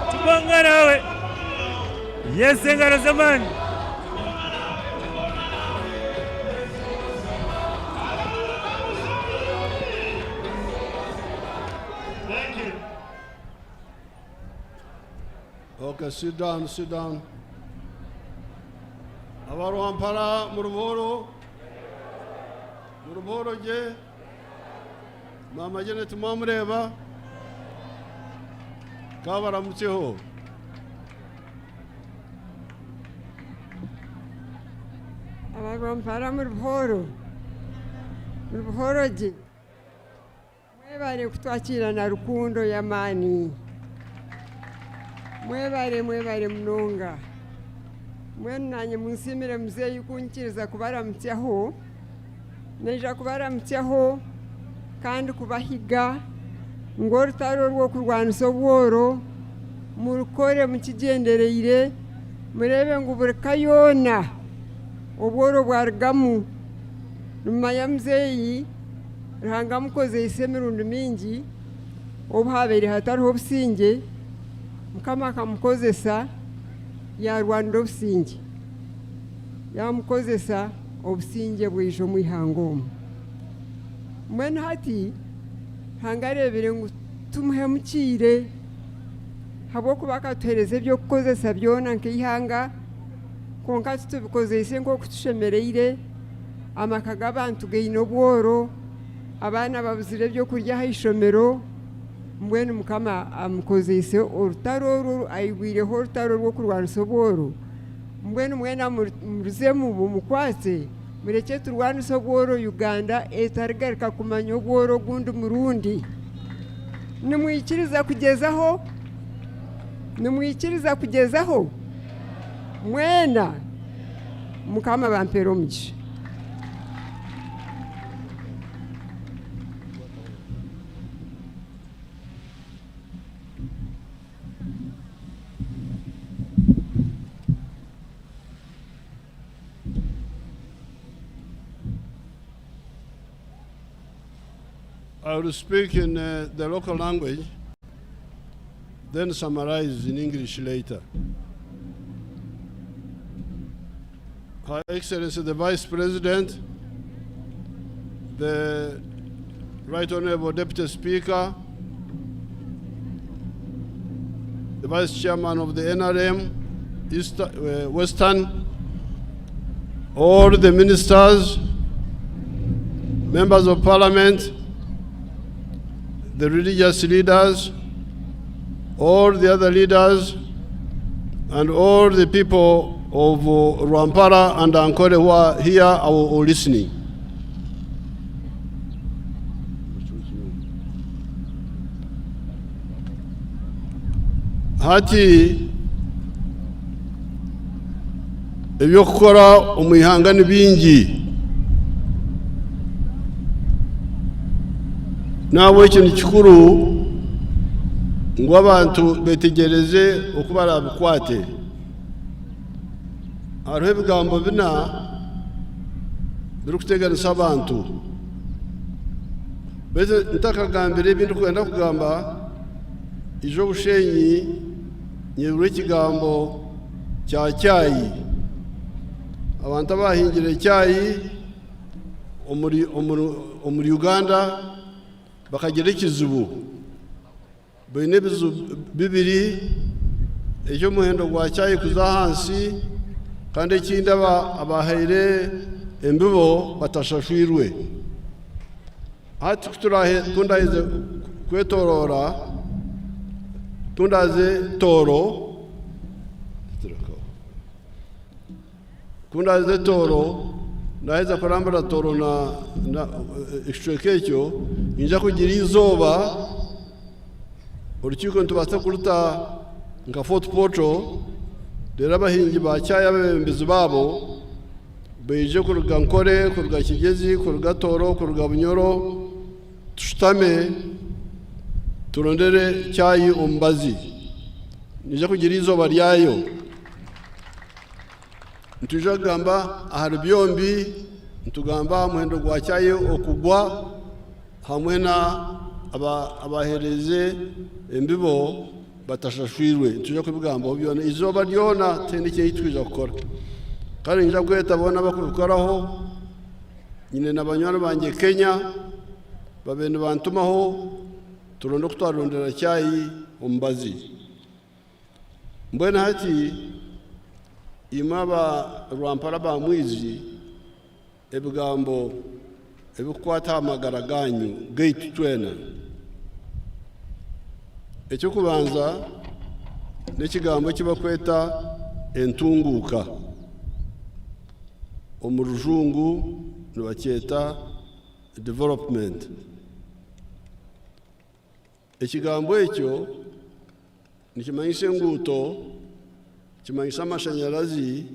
Kibonga nawe yes engaro z'amaani. Okay, sit down, sit down. Abarwampara muri buhoro? Muri buhoro gye? Maama Janet mwamureeba? Kabaramukyeho. Abarwampara muri buhoro? Muri buhoro gye? Mwebare kutwakiira na rukundo y'amaani. Mwebare mwebare munonga. Mbwenu naanye munsiimire muzeeyi kunyikiriza kubaramutsyaho. Naija kubaramutsyaho kandi kubahiga ngu orutaro orw'okurwanisa obworo murukore mukigyendereire, mureebe ngu buri ka yoona obworo bwarugamu. Nimumanya muzeeyi Ruhanga amukozeise emirundi mingi obu habaire hatariho obusingye, Mukama akamukozesa yaarwanira obusingye. Yaamukozesa obusingye bwaija omu ihanga omu. Mbwenu hati Ruhanga areebire ngu tumuhemukiire ahabw'okuba akatuheereza eby'okukozesa byona nk'eihanga kwonka titubikozeise nk'oku tushemereire. Amaka g'abantu gaine obworo, abaana babuzire ebyokurya aha ishomero, mbwenu Mukama amukozeise orutaro oru, aigwireho orutaro rw'okurwanisa obworo, mbwenu mwena muruzemu mumukwatse murekye turwanise obworo Uganda etarigaruka kumanya obworo ogundi murundi. Nimwikiriza kugyezaho? Nimwikiriza kugyezaho? Mwena? Mukama abampeere omugisha. I will speak in uh, the local language, then summarize in English later. Her Excellency the Vice President, the Right Honorable Deputy Speaker, the Vice Chairman of the NRM, East, Western, all the ministers, members of parliament, the religious leaders, all the other leaders, and all the people of Rwampara and Ankole who are here or listening. Hati eby'okukora omu ihanga ni bingi. N'ahabw'ekyo ni kikuru ngu abantu beetegyereze oku baraabikwate. Hariho ebigambo bina birikuteganisa abantu. Beitu ntakagambire ebi ndikwenda kugamba, ija obusheenyi nyebirwe ekigambo kya kyayi. Abantu abahingire kyayi omuri Uganda bakagira ekizibu. Baine ebizibu bibiri, eky'omuhendo gwa kyayi kuza ahansi kandi ekindi abahaire embibo batashashwirwe. Hati ku ndaheze kwetoroora, ku ndaaze Tooro, ku ndaaze Tooro, naaheza kurambura Tooro na ekicweka ekyo, niinyija kugira eizooba orukiiko nitubaasa kuruta nka Fort Portal, reero abahingi ba chai abeebembezi baabo Baije kuruga Nkore, kuruga Kigyezi, kuruga Tooro, kuruga Bunyoro, tushutame turondere chai omubazi. Neija kugira eizooba ryayo. Nitwija kugamba ahari byombi, nitugamba aha muhendo gwa chai okugwa hamwe na. Abaheereize embibo batashashwirwe. Nitwija kubigambaho byona eizooba ryona tihaine ekindi eki twija kukora. Kandi niinyija kweta boona abakubikoraho, nyine na banywani bangye Kenya babaire nibantumaho turonde oku twarondera chai omubazi. Mbwenu hati imwe aba Rwampara ba Mwizi, Ebigambo ebirikukwata aha magara gaanyu gaitu twena. Eky'okubanza n'ekigambo eki barikweta entunguuka. Omu rujungu nibakyeta development. Ekigambo ekyo nikimanyisa enguuto, kimanyisa amashanyarazi,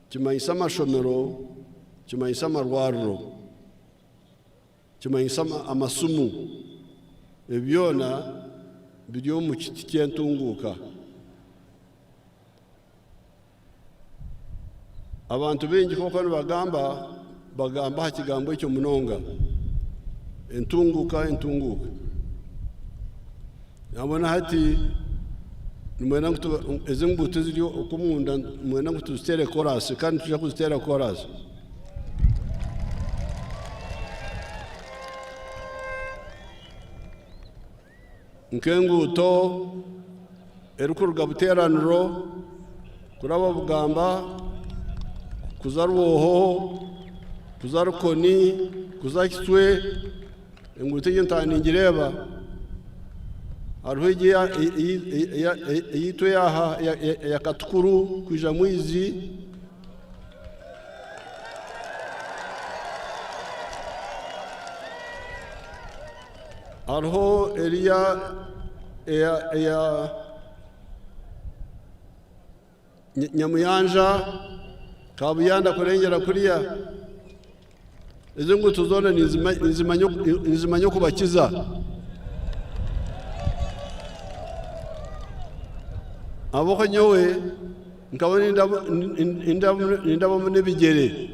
kimanyisa amashomero, kimanyisa amarwariro, kimanyisa amasimu. Ebi byona biri omu kiti ky'entunguuka. Abantu baingi ku barikuba nibagamba, bagamba aha kigambo ekyo munonga, entunguuka entunguuka. Nambwenu hati nimwenda ngu ezi enguuto eziri oku omunda nimwenda ngu tuziteere koraasi kandi nitwija kuziteera koraasi. Nk'enguuto erikuruga Buteeraniro kuraba Bugamba kuza Rwoho kuza Rukoni kuza Kitwe, enguuto egyo ntaaha ningireeba. Hariho egi eyaitu ey'aha eya Katukuru kwija Mwizi. Hariho eriya eya Nyamuyanja, Kabuyanda kurengyera kuriya. Ezo enguuto zoona nizimanya okubakiza. Ahabw'okuba nyowe nkaba nindabamu n'ebigyere.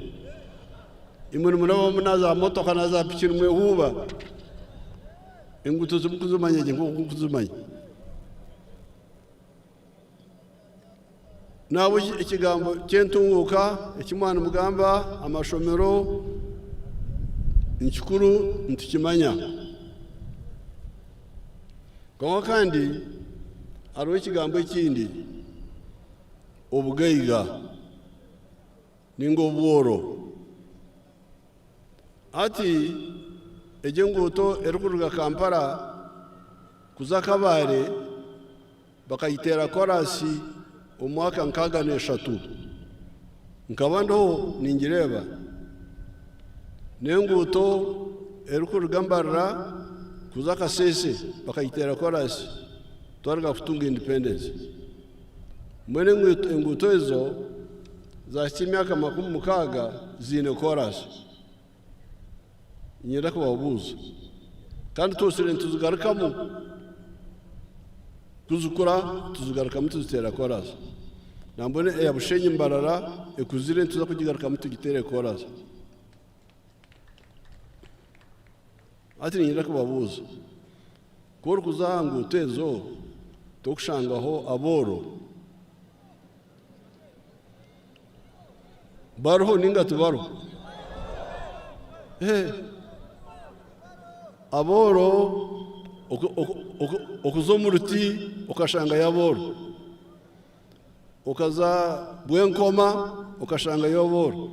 Imwe nimurabamu na za motoka na za piki nimwehuuba. Enguuto timurikuzimanya gye nk'oku ndikuzimanya. Nahabweki ekigambo ky'entunguuka eki mwaba nimugamba amashomero ni kikuru nitukimanya. Kwonka kandi hariho ekigambo ekindi obugaiga. Ninga obworo. Hati egyo enguuto erikuruga Kampala kuza Kabale bakagiteera koraasi omu mwaka 63. Nkaba ndiho ningireeba. N'enguuto erikuruga Mbarara kuza Kasese bakagiteera koraasi twaruga kutunga independence. Mbwenu enguuto ezo zaahitsya emyaka 60 ziine koraasi. Niinyenda kubabuuza kandi twosire nituzigarukamu kuzikura tuzigarukamu tuziteera koraasi. Nambwenu eya Bushenyi Mbarara ekuzire nituza kugigarukamu tugiteere koraasi. Hati niinyenda kubabuuza, ku orikuza aha nguuto ezo torikushangaho abooro? Bariho ninga tibariho? Abooro okuza omu ruti okashangayo abooro, okaza Bwenkoma okashangayo abooro,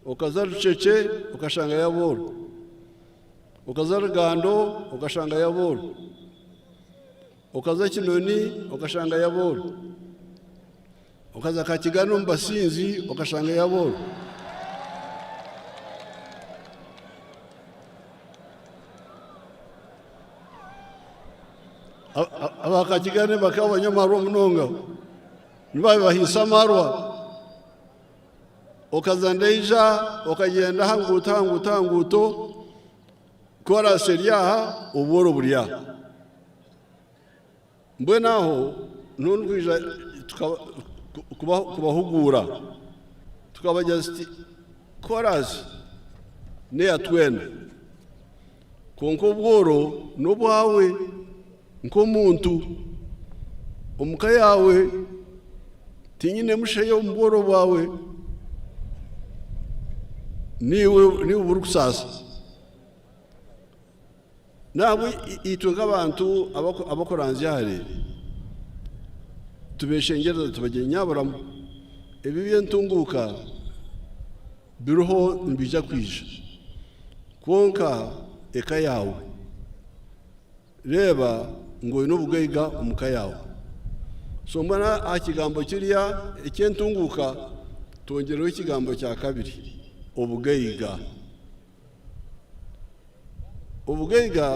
okaza Rukyekye okashangayo abooro, okaza Rugando okashangayo abooro. Okaza Kinoni okashangayo abooro, okaza Kakiganda omu basinzi okashangayo abooro. Aba Kakiganda bakaba banywa amarwa munonga, nibabahiisa amarwa. Okaza Ndeija okagyenda aha nguuto aha nguuto aha nguuto, Koraasi eri aha, obworo buri aha. Mbwenu aho niho ndikwija kubahuguura tukabagira tuti koraasi n'eya twena. Kwonka obworo n'obwawe nk'omuntu omu ka yaawe tinyinemu sheya omu bworo bwawe niiwe niiwe burikusaasa. Nahabwe itwe nk'abantu abakuranzya hare tubeshengyereza tubagira nyaburamu ebi eby'entunguuka biriho nibiija kwija kwonka eka yaawe reeba ngu oine obugaiga omu ka yaawe. So mbwenu aha kigambo kiriya eky'entunguuka twongyereho ekigambo kya kabiri obugaiga. Obugaiga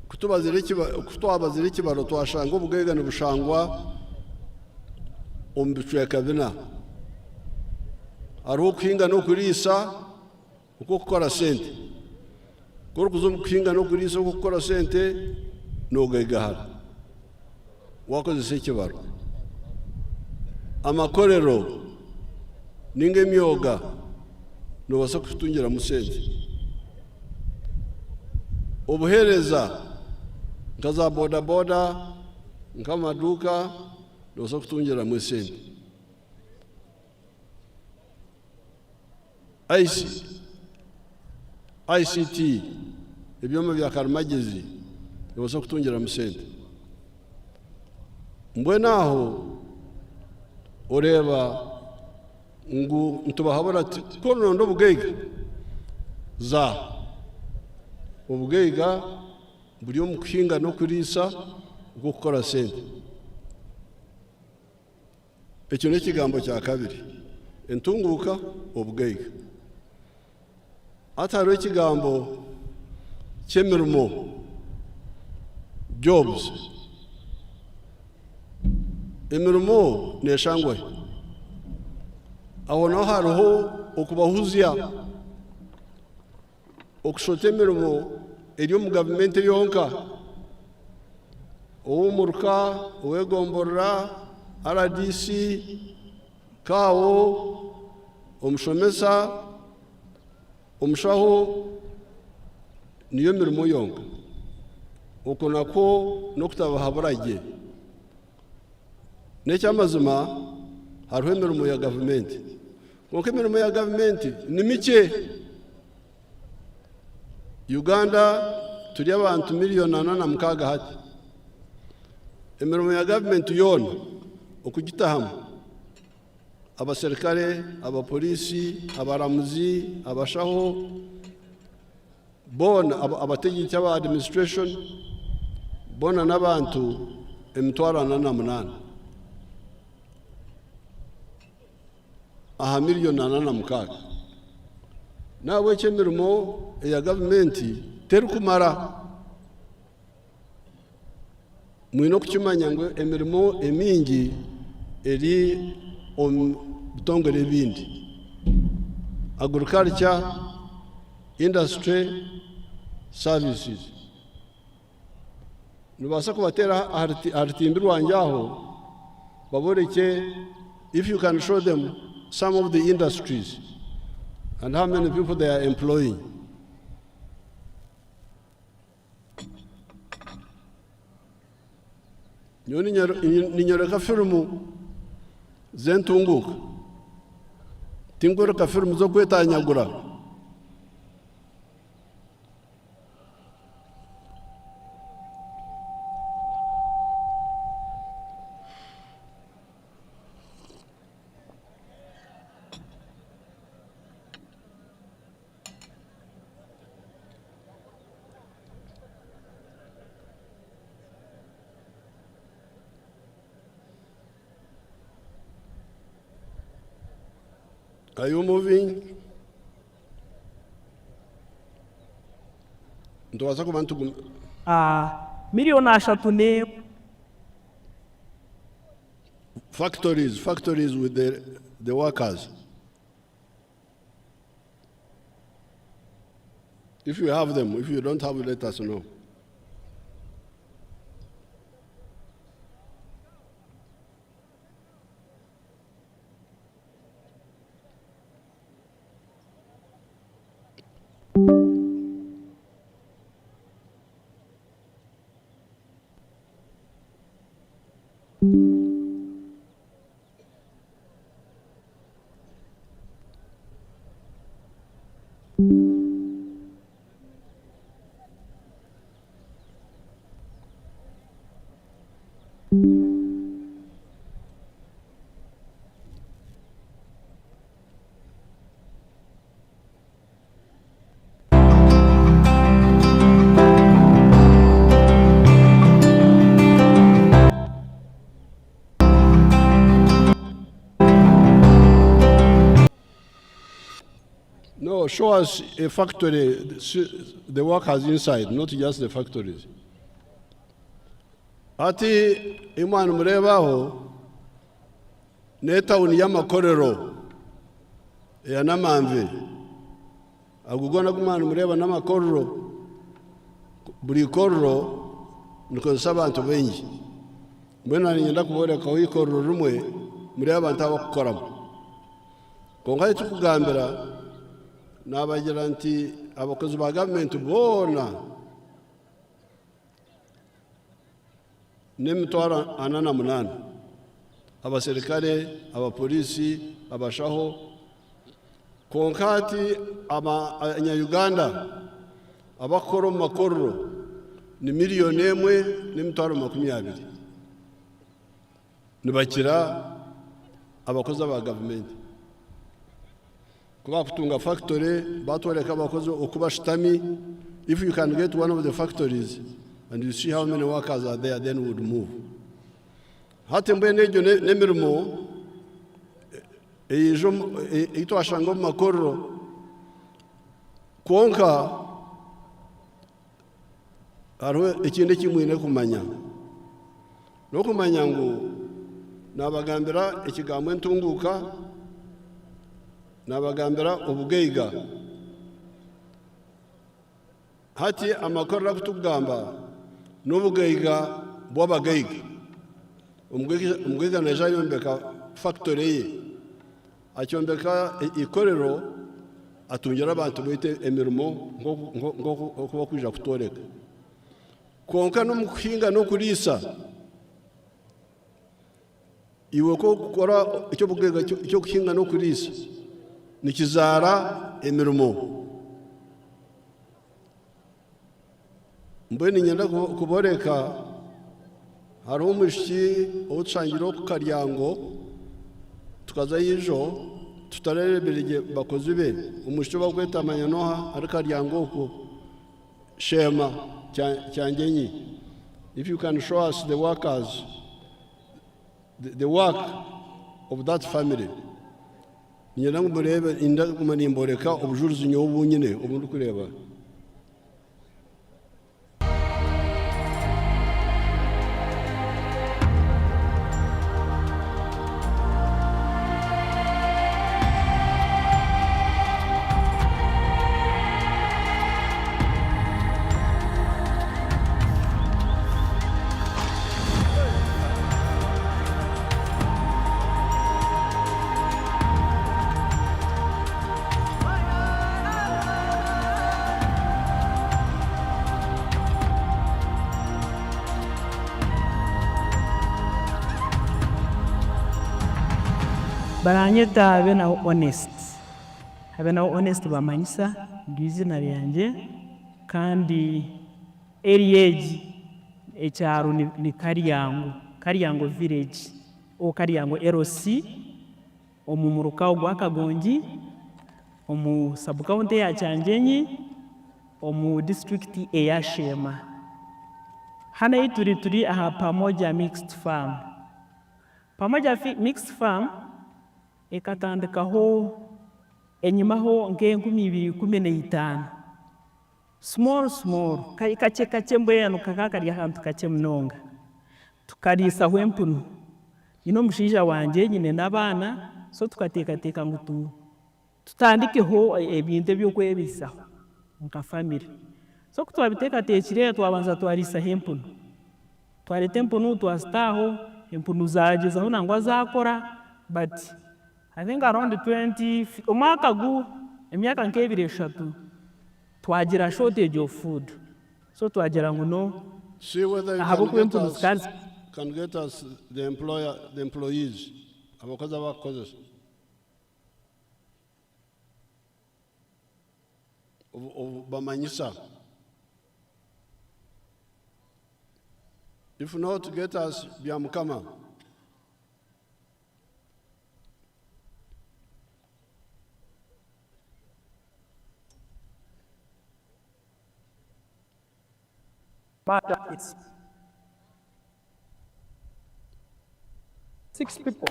ku twabazire ekibaro twashanga obugaiga nibushangwa omu bicweka bina. Hariho okuhinga n'okuriisa okw'okukora sente. Ku orikuza omu kuhinga n'okuriisa okw'okukora sente noogaigahara waakozesa ekibaro. Amakorero ninga emyoga noobaasa kutungiramu sente. Obuheereza nka za bodaboda, nk'amaduuka noobaasa kutungiramu esente. ICT, ebyoma bya karimagyezi noobaasa kutungiramu sente. Mbwenu aho oreeba ngu nitubahabura tuti ku orikuronda obugaiga, za. Obugaiga buri omu kuhinga n'okuriisa okw'okukora sente. Ekyo n'ekigambo kya kabiri, entunguuka, obugaiga. Hati hariho ekigambo ky'emirimo, jobs. Emirimo neeshangwa hi? Aho naho hariho okubahuzya, okushota emirimo eri omu gavumenti yonka. Ow'omuruka, ow'egomborora, RDC, CAO, omushomesa, omushaho niyo mirimo yonka. Okwo nakwo n'okutabahabura gye. N'eky'amazima hariho emirimo ya gavumenti kwonka emirimo ya gavumenti ni mikye. Uganda turi abantu miriyoni 46 hati. Emirimo ya gavumenti yoona okugitahamu abaserukare, abapoliisi, abaramuzi, abashaho, boona abategyeki aba administration boona n'abantu 48,000 aha miriyoni 46. N'ahabw'ekyo emirimo eya gavumenti terikumara. Mwine okukimanya ngu emirimo emingi eri omu bitongore ebindi. Agriculture, industry, services. Nibaasa kubateera aha rutimbi rwangye aho baborekye if you can show them some of the industries and how many people they are employing. Nyowe ninyoreka firimu z'entunguuka, tinkworeka firimu z'okwetanyagura. Are you moving? Nitubaasa kuba nituguma. Miriyoni 31. Factories, factories with the workers. If you have them, if you don't have, let us know. Show us a factory, the workers inside, not just the factories. Hati imwe nimureeba aho n'etawuni y'amakorero eya Namanve. Ago goona agu mwaba nimureeba n'amakorero. Buri ikorero nirikozesa abantu baingi. Mbwenu naanye niinyenda kuboorekaho eikorero rimwe mureebe abantu abarikukoramu. Kwonka ekirikugambira naabagira nti abakozi ba gavumenti boona n'emitwaro ana na munaana, abaserikare, abaporiisi, abashaho, kwonka hati abanya-Uganda abarikukora omu makorero ni miriyoni emwe n'emitwaro makumi abiri. Nibakira abakozi aba gavumenti. Ku baakutunga factory baatworeka abakozi oku bashutami, if you can get one of the factories and you see how many workers are there then we would move. Hati mbwenu egyo n'emirimo eija ei twashanga omu makorero kwonka Hariho ekindi eki mwine kumanya, n'okumanya ngu naabagambira ekigambo entunguuka, naabagambira obugaiga. Hati amakuru agu turikugamba n'obugaiga bw'abagaiga. Omugaiga naija ayombeka fakitori ye. Akyombeka eikorero atungira abantu baitu emirimo nk'oku barikwija kutworeka. Kwonka n'omu kuhinga n'okuriisa, iwe ku orikukora eky'obugaiga ky'okuhinga n'okuriisa, nikizaara emirimo. Mbwenu niinyenda kuboreka hariho omwishiki ou tushangire oku Karyango tukazayo ijo tutareebire gye bakozi be, omwishiki ou barikweta manya n'oha ari Karyango okwo Sheema Kyangyenyi. If you can show us the workers, the work of that family. Niinyenda ngu mureebe, ndaguma nimboreka obujurizi nyowe obu nyine obu ndikureeba. Baranyeta Abenaho Honest, Abenaho Honest bamanyisa niryo eiziina ryangye kandi area egi ekyaro ni Karyango, Karyango village or Karyango LC omu muruka ogwa Kagongi omu sub county eya Kyangyenyi omu district eya Sheema. Hanu ahi turi turi aha Pamoja mixed farm. Pamoja mixed farm ekatandikaho enyimaho nk'enkumi ibiri ikumi naitaano. Small small, kari kakye kakye mbwenu kakaba kari ahantu kakye munonga. Tukariisaho empunu. Nyine omushaija wangye nyine n'abaana, so tukateekateeka ngu tutandikeho ebintu eby'okwebiisaho nka family. So ku twabiteekateekire twabanza twariisaho empunu. Twareeta empunu twazita aho, empunu zaagyezaho nangwa zaakora but I think around twenty, omwaka gu, emyaka nk'ebiri eshatu, twagira shortage of food so twagira ngu no See whether you can ahabw'okuba get empunu us, zikaba can get us the employer, the employees, abakozi abakukozesa. Obamanyisa. If not, get us Byamukama. Matter it's six people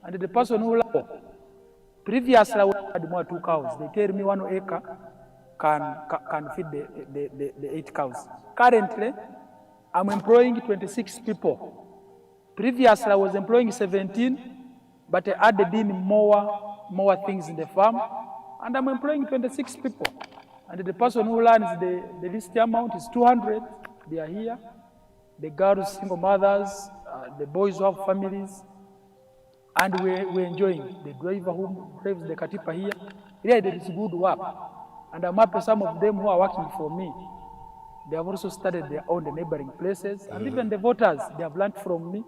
and the person who to Previously, I had more two cows. They tell me 1 acre can feed the eight cows. Currently, I'm employing 26 people. Previously, I was employing 17, but I added in more things in the farm, and I'm employing 26 people. And the person who learns the least amount is 200. They are here. The girls, single mothers, the boys who have families, and we're enjoying. The driver who drives the katipa here, really there is good work. And I'm happy some of them who are working for me, they have also started their own the neighboring places, and even the voters, they have learned from me.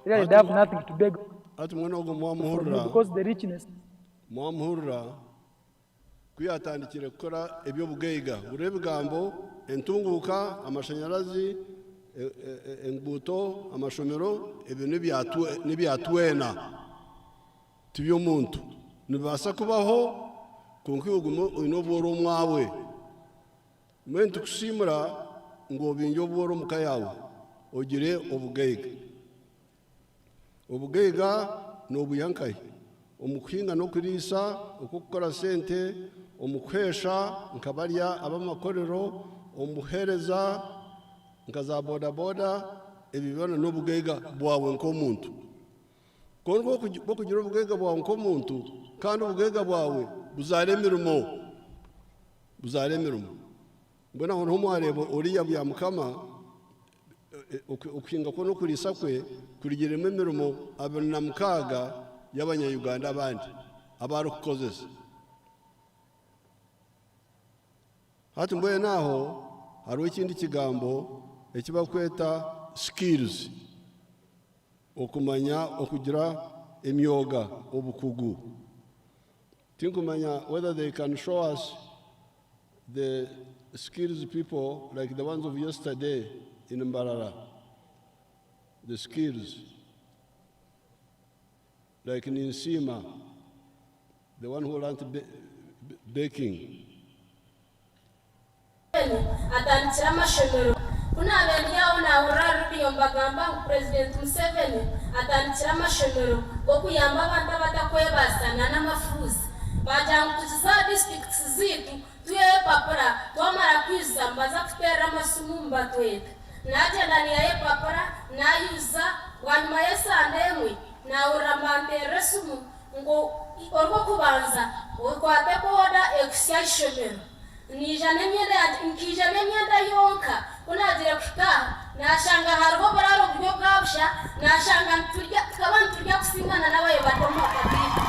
Really, they have nothing to beg Ati mwene ogwo from me mwamuhurira because the richness mwamuhurira ku yatandikire kukora eby'obugaiga buri ebigambo entunguka, amashanyarazi, enguuto, amashomero, ebyo nibyatwena tiby'omuntu nibibaasa kubaho konka iwe ogume oine obworo omwawe. Mbwenu tukusiimura ngu obingye obworo omuka yaawe ogire obugaiga. Obugaiga nobwiha nkahi? Omu kuhinga n'okuriisa, okukukora sente, omu kuheesha nka barya ab'amakorero, omu buheereza nka za bodaboda, ebyo byona n'obugaiga bwawe nk'omuntu. Konka okugira obugaiga bwawe nk'omuntu kandi obugaiga bwawe buzaara emirimo, buzaara emirimo. Mbwenu aho niho mwareeba oriya bya mukama okuhinga kwe n'okuriisa kwe kurugiremu emirimo 26 y'abanyayuganda abandi abarikukozesa. Hati mbwenu aho hariho ekindi kigambo eki bakweta skills, okumanya okugira emyoga, obukugu. Tinkumanya whether they can show us the skills people like the ones of yesterday in Mbarara, the skills like Ninsima, the one who learned baking. Atandikire amashomero. Ku naabaire ndi aho naahurira rediyo nibagamba ngu Purezidenti Museveni atandikire amashomero g'okuyamba abantu abatakwebaasa n'amafuuzi. Baagira ngu tugize aha disiturikiti zaitu twiheyo epapura, twamara kwijuza nibaza kututeerera amasimu nibatweta. Naagyenda niihayo epapura naayuza, bwanyima y'esande emwe naahurira nibanteerera esimu ngu orw'okubanza okwate boda ekuhitsye aha ishomero. Naija n'emyenda yangye, nkaija n'emyenda yonka, ku naagiire kuhika aha naashanga hariho oburaaro buri obwa busha, naashanga niturya, tukaba niturya kusingana n'abayo bari omu maka gaitu.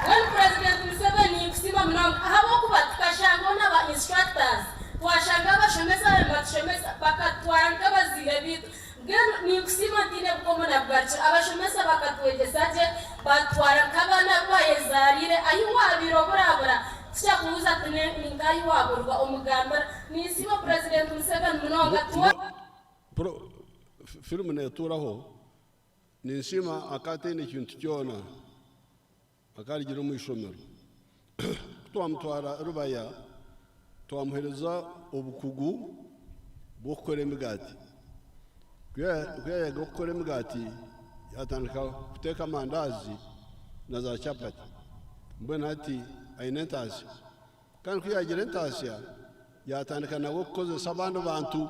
Mbwenu Purezidenti Museveni ninkusiima munonga ahabw'okuba tukashangaho n'aba instructors, twashanga abashomesa ababaire nibatushomesa bakatutwara nk'abazaire baitu. Mbwenu ninkusiima ntaine bukomo na bugarukiro. Abashomesa bakatwegyesa gye, batutwara nk'abaana abu bayezaariire. Ahi waabaire oburabura, tikyakubuuza ati ni nkahi waaburirwa omugambira. Ninsiima Purezidenti Museveni munonga. Firimu neetuuraho, ninsiima akataine kintu kyona akarigire omu ishomero. Ku twamutwara Rubaya, twamuheereza obukugu bw'okukora emigaati. Ku yaayega okukora emigaati, yatandika kuteeka amandazi na za chapati. Mbwenu hati aine entaasya. Kandi ku yaagira entaasya, yatandika nawe kukozesa abandi bantu.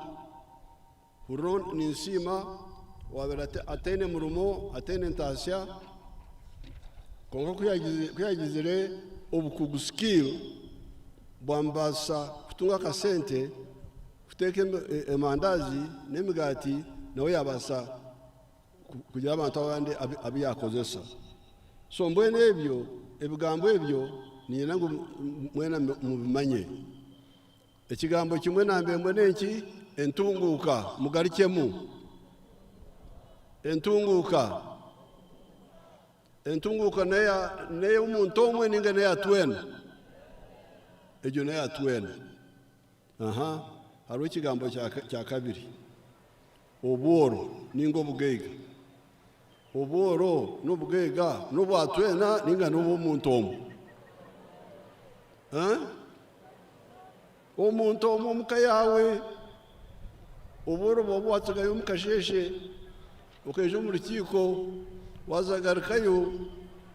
Hurira ninsiima owabaire ataine murimo, ataine ntaasya, kwonka ku yagizire obukugu, skill, bwamubaasisa kutunga akasente kuteeka amandazi n'emigaati, nawe yabaasa kugira abantu abandi abu yakozesa. So mbwenu ebyo ebigambo ebyo niinyenda ngu mwena mubimanye. Ekigambo kimwe nambembwe n'enki? Entunguuka. Mugarukyemu, entunguuka. Entunguuka n'ey'omuntu omwe ninga n'eya twena? Egyo n'eya twena. Aha hariho ekigambo kya kabiri, obworo ninga obugaiga. Obworo n'obugaiga n'obwa twena ninga n'obw'omuntu omwe? Eh? Omuntu omwe omuka yaawe, obworo bwawe watsigayo omu kasheeshe, okaija omu rukiiko, waza garukayo.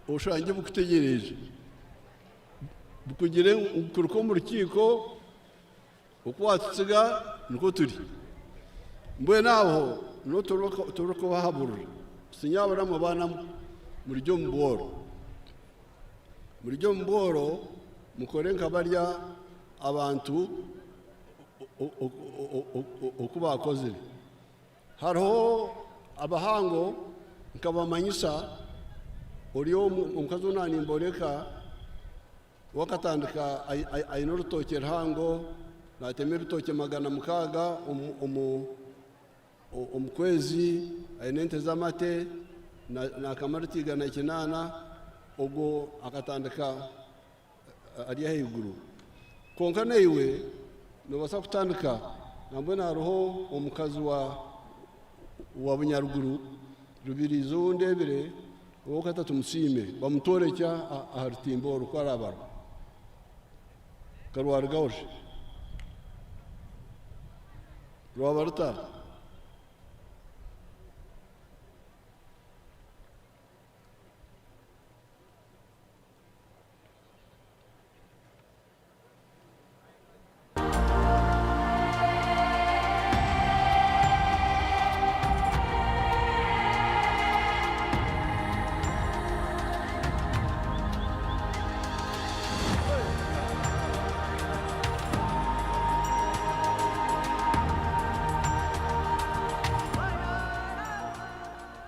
oshangye bukutegyereize bukugire ngu kuruga omu rukiiko oku watutsiga nikwo turi. Mbwenu aho niho turikubahaburira tinyabura mwe baana mwe murugye omu bworo, murugye omu bworo mukore nka barya abantu oku baakozire. Hariho abahango nkabamanyisa ori omukazi ou naanimboreka we akatandika aine orutookye ruhango naatema ebitookye 600 omu kwezi aine ente z'amate naakama rita 180 ogwo akatandika ari ahaiguru. Kwonka naiwe noobaasa kutandika. Nambwenu hariho omukazi wa wa Bunyaruguru, Rubirizi ou ndeebire, ow'okata Tumusiime, bamutworekye aha rutimba oru ku araabarwa. Ka rwarugaho shi? Rwaba ruta?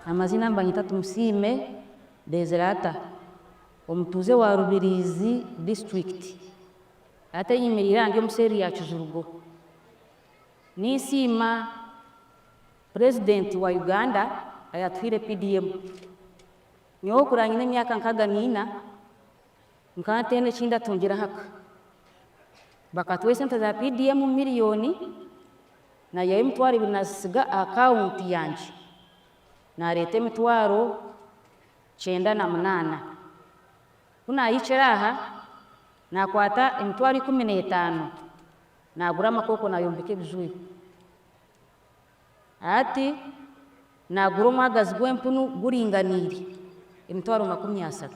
Amazina nibanyeta Tumusiime Desirata, omutuuze wa Rubirizi disiturikiti, hati enyimiriire aha ndi omu seeri ya Kijurugo. Ninsiima Purezidenti wa Uganda ayatuhaire PDM. Nyowe kuraba nyine emyaka 64, nkaba ntaine eki ndatungira ahaka. Bakatuha esente za PDM miriyoni, naihayo 20,000 nazisiga aha akawunti yangye. Naareeta 98,000. Ku naahikire aha, naakwata 15,000 naagura amakooko naayombeka ebiju ebi. Hati naagura omwagazi gw'empunu guringaniire 30,000.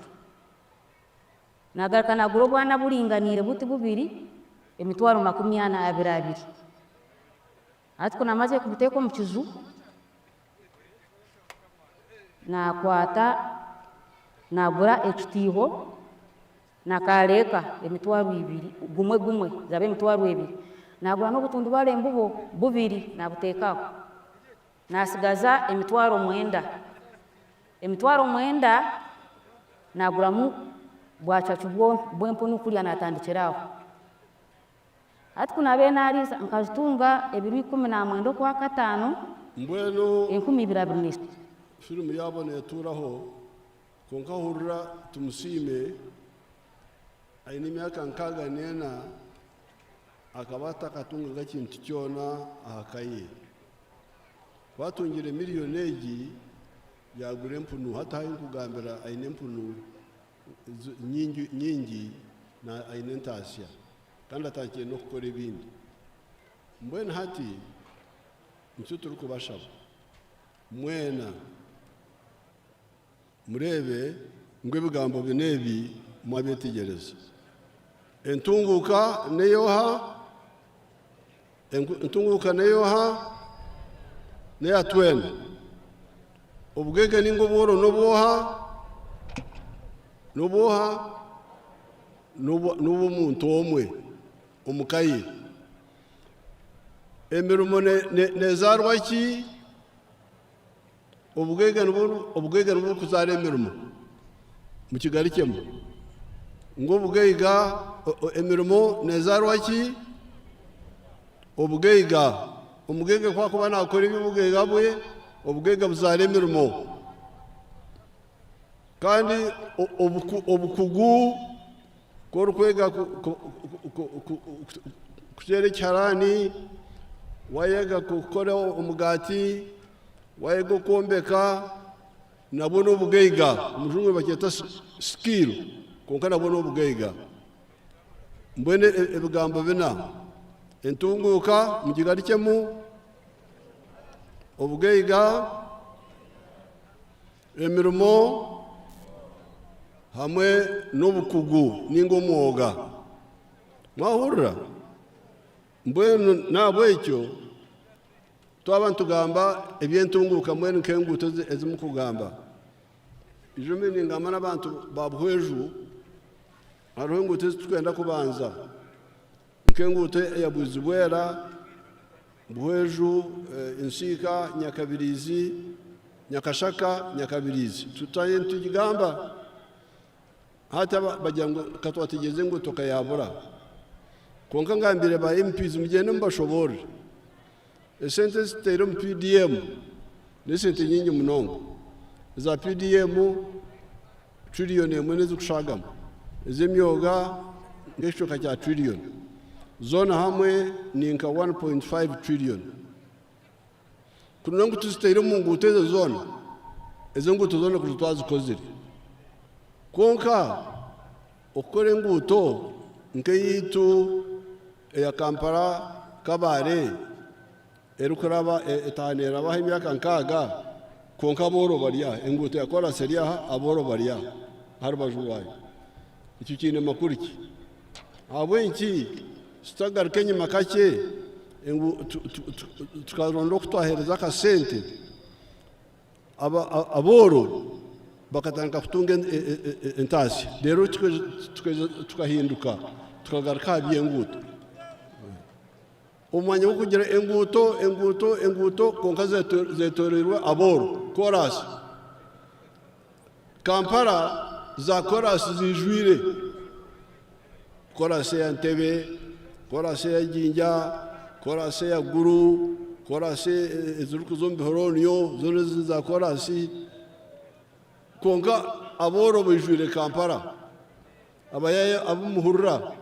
Naagaruka naagura obwana buringaniire buti bubiri 40,000 abiri abiri. Hati ku naamazire kubuteeka omu kiju, naakwata naagura ekitiiho na kaareeka 20,000, gumwe gumwe zaba 20,000. Naagura n'obutundubaare mbubo bubiri naabuteeka aho. Naatsigaza 90,000. 90,000 naaguramu bwacacu bw'empunu kuriya naatandikira aho. Hati ku naabaire naariisa nkazitunga ebiro 19 Okwakataano, Mbwenu 2023. Firimu yaabo neetuuraho, kwonka hurira Tumusiime aine emyaka 64 akaba atakatungaga kintu kyona aha ka ye. Ku atungire miriyoni egi yaagura empunu, hati ahu nkugambira aine empunu nyingi nyingi na aine entaasya kandi atandikire n'okukora ebindi. Mbwenu hati nikyo turikubashaba mwena mureebe ngu ebigambo binu ebi mwabyetegyereza. Entunguuka n'ey'oha? Entunguuka n'ey'oha? N'eya twena. Obugaiga nainga obworo n'obw'oha? N'obw'oha? N'obw'omuntu omwe omu ka ye. Emirimo neezaarwa ki? Obugaiga nibwo burikuzaara emirimo. Mukigarukyemu ngu obugaiga, emirimo neezaarwa ki? Obugaiga. Omugaiga ku arikuba naakora eby'obugaiga bwe, obugaiga buzaara emirimo. Kandi obukugu ku orikwega kuteera ekiharaani, waayega kukora omugaati, waayega okwombeka, nabwo n'obugaiga. Omu rujungu nibakyeta skill kwonka nabwo n'obugaiga. Mbwenu ebigambo bina, entunguuka mugigarukyemu, obugaiga, emirimo. Hamwe n'obukugu nainga omwoga. Mwahurira? Mbwenu n'ahabw'ekyo twaba nitugamba eby'entunguuka mbwenu nk'enguuto ezi murikugamba, ijo mbwenu ningamba n'abantu ba Buhweju, hariho enguuto ezi turikwenda kubanza nk'enguuto eya Bwizibwera, Buhweju, Nsiika, Nyakabiriizi, Nyakashaka, Nyakabiriizi. Tutayo nitugigamba. Hati aba bagira ngu ka twategyereza enguuto ekayabura. Kwonka ngambire ba MPs mugyende mubashoboorore. Esente ezi tutaire omu PDM n'esente nyingi munonga. Eza PDM trillion emwe n'ezikushagamu. Ez'emyoga nk'ekicweka kya trillion. Zoona hamwe ni nka 1.5 trillion. Kuri ngu tuzitaire omu nguuto ezo zoona, ezo nguuto zoona kuri twazikozire. Kwonka okukora enguuto nk'eyaitu eya Kampala Kabale erikuraba etaha neerabaho emyaka nkaaga kwonka abooro bari aha, enguuto ya koraasi eri aha abooro bari aha aha rubaju rwayo. Ekyo kiine makuru ki? Ahabw'enki tutagaruka enyima kakye ngu tukaronda oku twaheereza akasente abooro bakatandika kutunga entaasya reero tukahinduka tukagaruka aha by'enguuto. Omu mwanya gw'okugira enguuto, enguuto, enguuto kwonka zetoroirwe abooro, koraasi. Kampala za koraasi zijwire, koraasi eya Ntebe, koraasi eya Jinja, koraasi eya Gulu, koraasi ezirikuza omu bihoroonio zoona ezo ni za koraasi. Kwonka abooro baijwire Kampala, abayaayi abu muhurira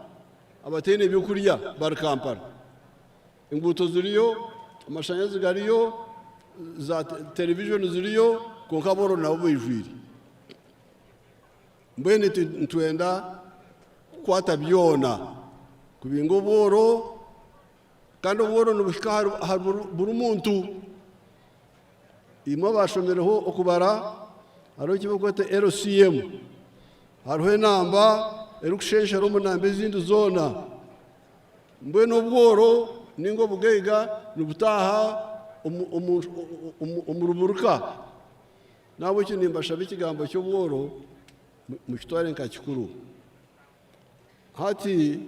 abataine byokurya bari Kampala. Enguuto ziriyo, amashanyarazi gariyo, za televijoni ziriyo, kwonka abooro nabo baijwire. Mbwenu itwe nitwenda kukwata byona, kubinga obworo, kandi obworo nibuhika ahari buri muntu. Imwe abaashomireho okubara, hariho eki barikweta LCM, hariho enamba erikushenshera omu namba ezindi zoona. Mbwenu obworo nainga obugaiga nibutaaha omu ruburuka. N'ahabw'ekyo nimbashaba ekigambo ky'obworo mukitware nka kikuru. Hati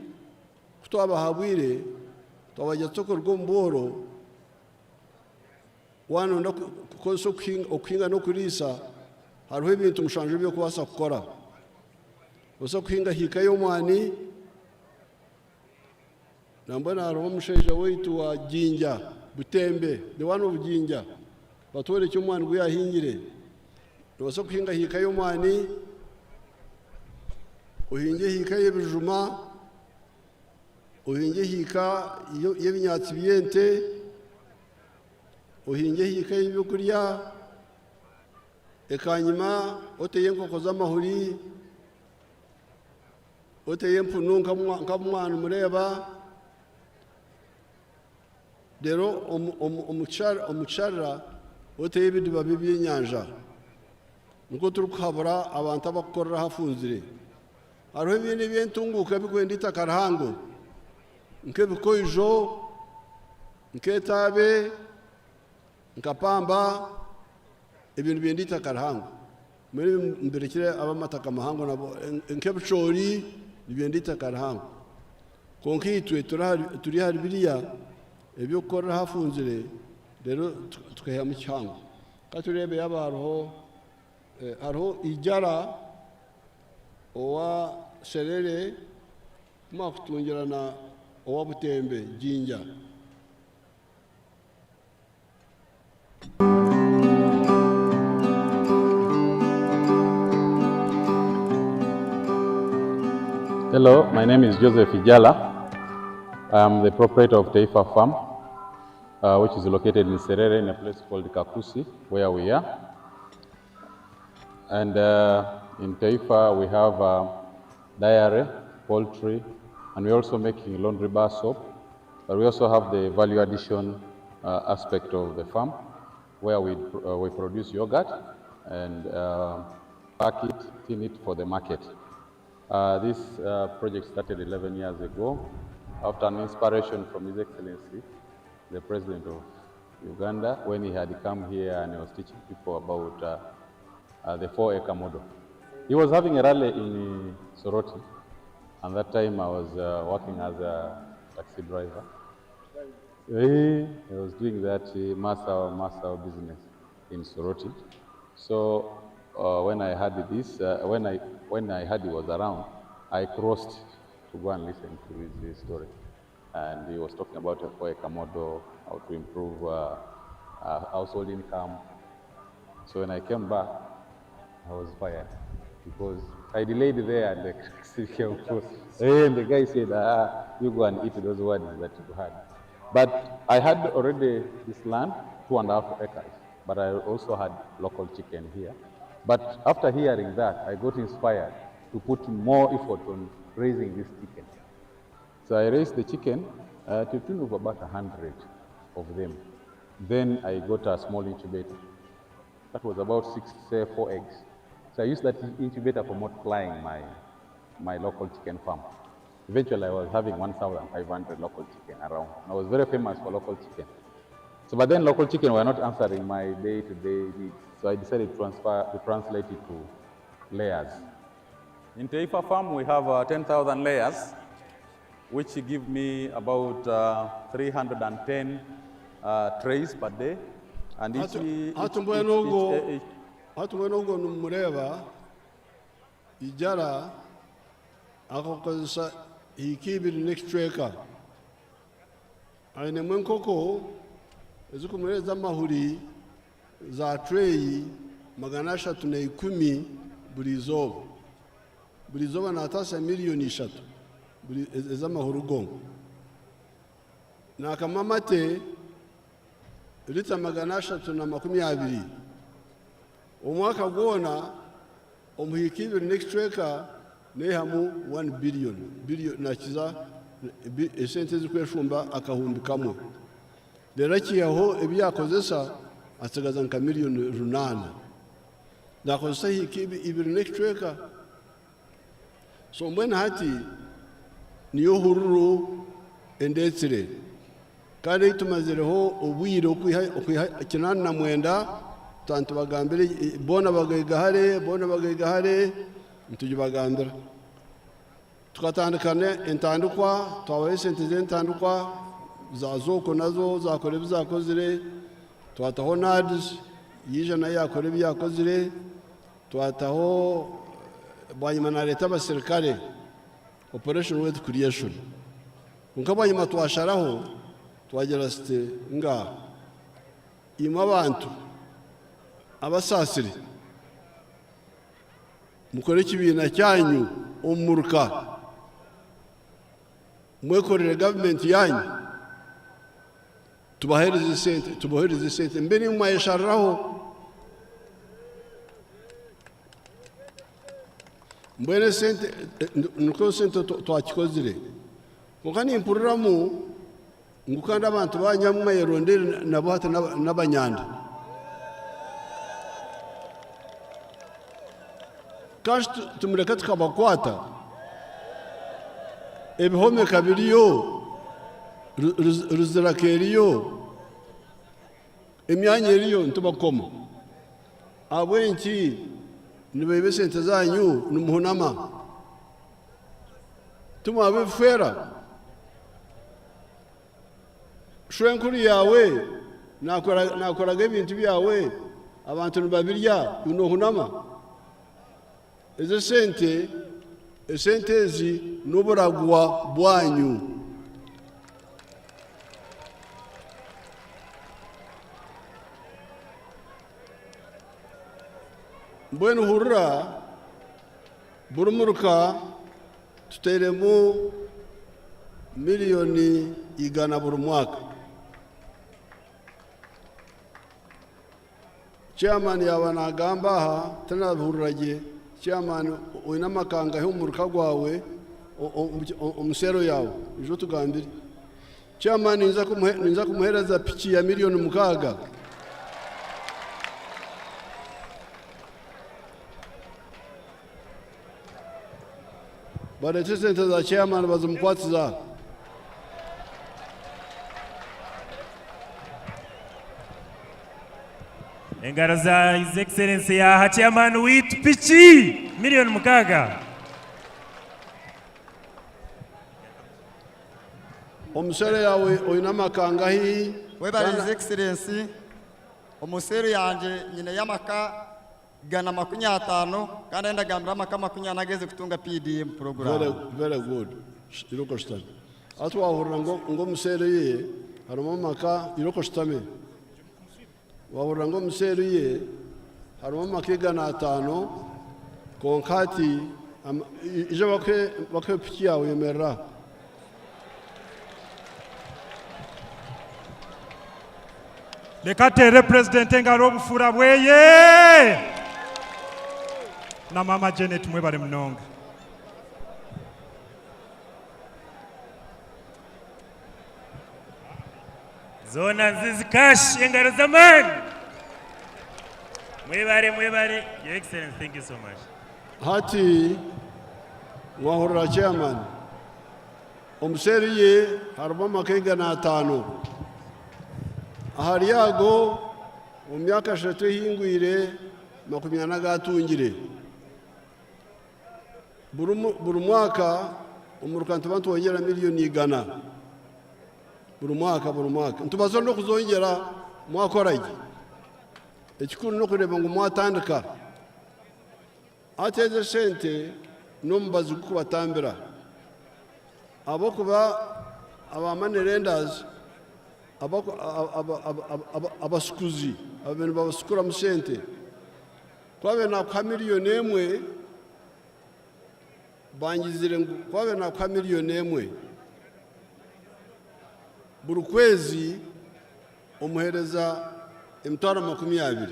ku twabahabwire twabagira tuti okuruga omu bworo, waaba nooyenda kukozesa okuhinga n'okuriisa, hariho ebintu mushanju ebi orikubaasa kukora. Noobaasa kuhinga hiika y'omwani. Nambwenu hariho omushaija waitu wa Jinja Butembe, the one of Jinja, batworekye omwani gu yahingire. Nobaasa kuhinga hiika y'omwani, ohingye hiika y'ebijuma, ohingye hiika y'ebinyaatsi by'ente, ohingye hiika y'ebyokurya, ekanyima oteyo enkoko z'amahuri. Oteyo empunu nka mwaba nimureeba, reero omu kisharara oteyo ebidiba by'ebyenyanja. Nikwo turikuhabura abantu abarikukorera ahafunzire. Hariho ebindi eby'entunguuka ebirikwenda eitaka rihango nk'ebikoijo, nk'etaabe, nka pamba, ebyo nibyenda eitaka rihango. Mbwenu mbirekire ab'amataka mahango nabo nk'ebicoori nibyenda eitaka rihango. Kwonka itwe turi ahari biriya eby'okukorera ahafunzire reero tukaihamu kihango. Ka tureebe yaaba hariho hariho Ijara owa Serere ku mwakutungirana owa Butembe Jinja. Hello, my name is Joseph Ijala. I am the proprietor of Taifa Farm, which is located in Serere in a place called Kakusi, where we are. And in Taifa, we have dairy, poultry, and we're also making laundry bar soap. But we also have the value addition aspect of the farm, where we produce yogurt and pack it, tin it for the market. Uh, this uh, project started 11 years ago after an inspiration from His Excellency, the President of Uganda, when he had come here and he was teaching people about uh, uh, the 4-acre model. He was having a rally in Soroti, and that time I was uh, working as a taxi driver. Eh, I was doing that uh, Masao business in Soroti. So uh, when I heard this, uh, when I when I heard he was around, I crossed to go and listen to his, his story. And he was talking about a 4-acre model, how to improve uh, uh, household income. So when I came back, I was fired because I delayed there and the taxi came through. And the guy said, ah, you go and eat those words that you had. But I had already this land, 2.5 acres, but I also had local chicken here. But after hearing that, I got inspired to put more effort on raising this chicken. So I raised the chicken to tune of about 100 of them. Then I got a small incubator. That was about 4 eggs. So I used that incubator for multiplying my, my local chicken farm. Eventually, I was having 1,500 local chicken around. I was very famous for local chicken. So, but then local chicken were not answering my day-to-day needs. So I decided to, transfer, to translate it to layers. In Taifa Farm, we have 10,000 layers, which give me about 310 trays per day. And each, each, Hati each, mbwenu ogwo each, each, hati mbwenu ogwo nimureba ijara akakozesa hiika ibiri n'ekicweka ainemu enkoko ezikumuheereza amahuri za tureyi 310 buri izooba buri izooba naataasa miliyoni 3 buri ez'amahuri gonka naakama amate lita 320 omwaka gwona omuhiika ibiri n'ekicweka neihamu 1 billion billion nakiza esente ezikweshumba 1000 rero akiihaho ebi yakozesa atsigaza nka miliyoni 8 nakozesa hiika ibiri n'ekicweka. So mbwenu hati niyo hururu endetsire kandi ei tumazireho obwire okwiha okwiha 89 tubagambire boona bagaigahare boona bagaigahare nitugibagambira tukatandika entandikwa twabaho esente z'entandikwa za zoko nazo zakora ebi zakozire twataho NAADS yiija nayo yakora ebi yakozire twataho bwanyima nareeta abasirikare Operation Wealth Creation. Konka bwanyima twasharaho twagira site nga imwe abantu abasaasire mukore ekibiina kyanyu omu muruka mwekorere gavumenti yanyu tubahereze sente tubohereze sente mbe nimwe mwayeshariraho mbwenu esente nikwo sente twakikozire. Konka nimpuriramu ngu kandi abantu banyamwayerondere nabo hati n'abanyanda kashi tumureke tukabakwata ebihomeka biriyo ruziraka eriyo emyanya eriyo ntibakoma ahabw'enki nibaiba esente zanyu nimuhunama timwaba ebifeera shwenkuru yawe nakoraga ebintu byawe abantu nibabirya nohunama ezo sente esente ezi n'oburagwa bwanyu. Mbwenu hurira buri muruka tuteiremu miliyoni 100 buri mwaka. Chairman yaba nagamba aha tinabihurira gye. Chairman oine amakangahe omu muruka gwawe omu cell yawe ijo tugambire chairman ninza kumuhereza piki ya miliyoni 6. Bareete esente za chairman bazimukwatize aha. Engaro za His Excellency yaaha chairman waitu piki milioni 6. Omusere yaawe oine amaka angahi? Webare His Excellency, omu seeri yangye nyineyo amaka 150 kandi ahi ndagambira amaka 40 agaherize kutunga PDM program. Very, very good. Irooko oshutame. Hati wahurira ngu ngu omu seeri ye harimu amaka, irooko oshutame. Wahurira ngu omu seeri ye harimu amaka 500, kwonka hati ama- ija bakuhe bakuhe piki yaawe oyemerere aha. Leka ateere Purezidenti engaro obufura bweye! Na Maama Janet mwebare munonga. Zoona nzizi cash engaro z'amaani. Mwebare mwebare Your Excellency thank you so much. Hati mwahurira chairman. Omu seeri ye harimu amaka 500. Ahari ago, omu myaka eshatu ehingwire, 40 gaatungire. Buri mwaka omuruka nituba nitwongyera miriyoni 100. Buri mwaka, buri mwaka. Nitubaasa n'okuzongyera mwakora gye. Ekikuru n'okureeba ngu mwatandika. Hati ezo esente n'omubazi gw'okubatambira ahabw'okuba aba money lenders abashukuzi ababaire nibabashukuramu sente ku abaire naakuha miriyoni emwe bangizire ngu ku abaire naakuha miriyoni emwe buri kwezi omuheereza emitwaro 20.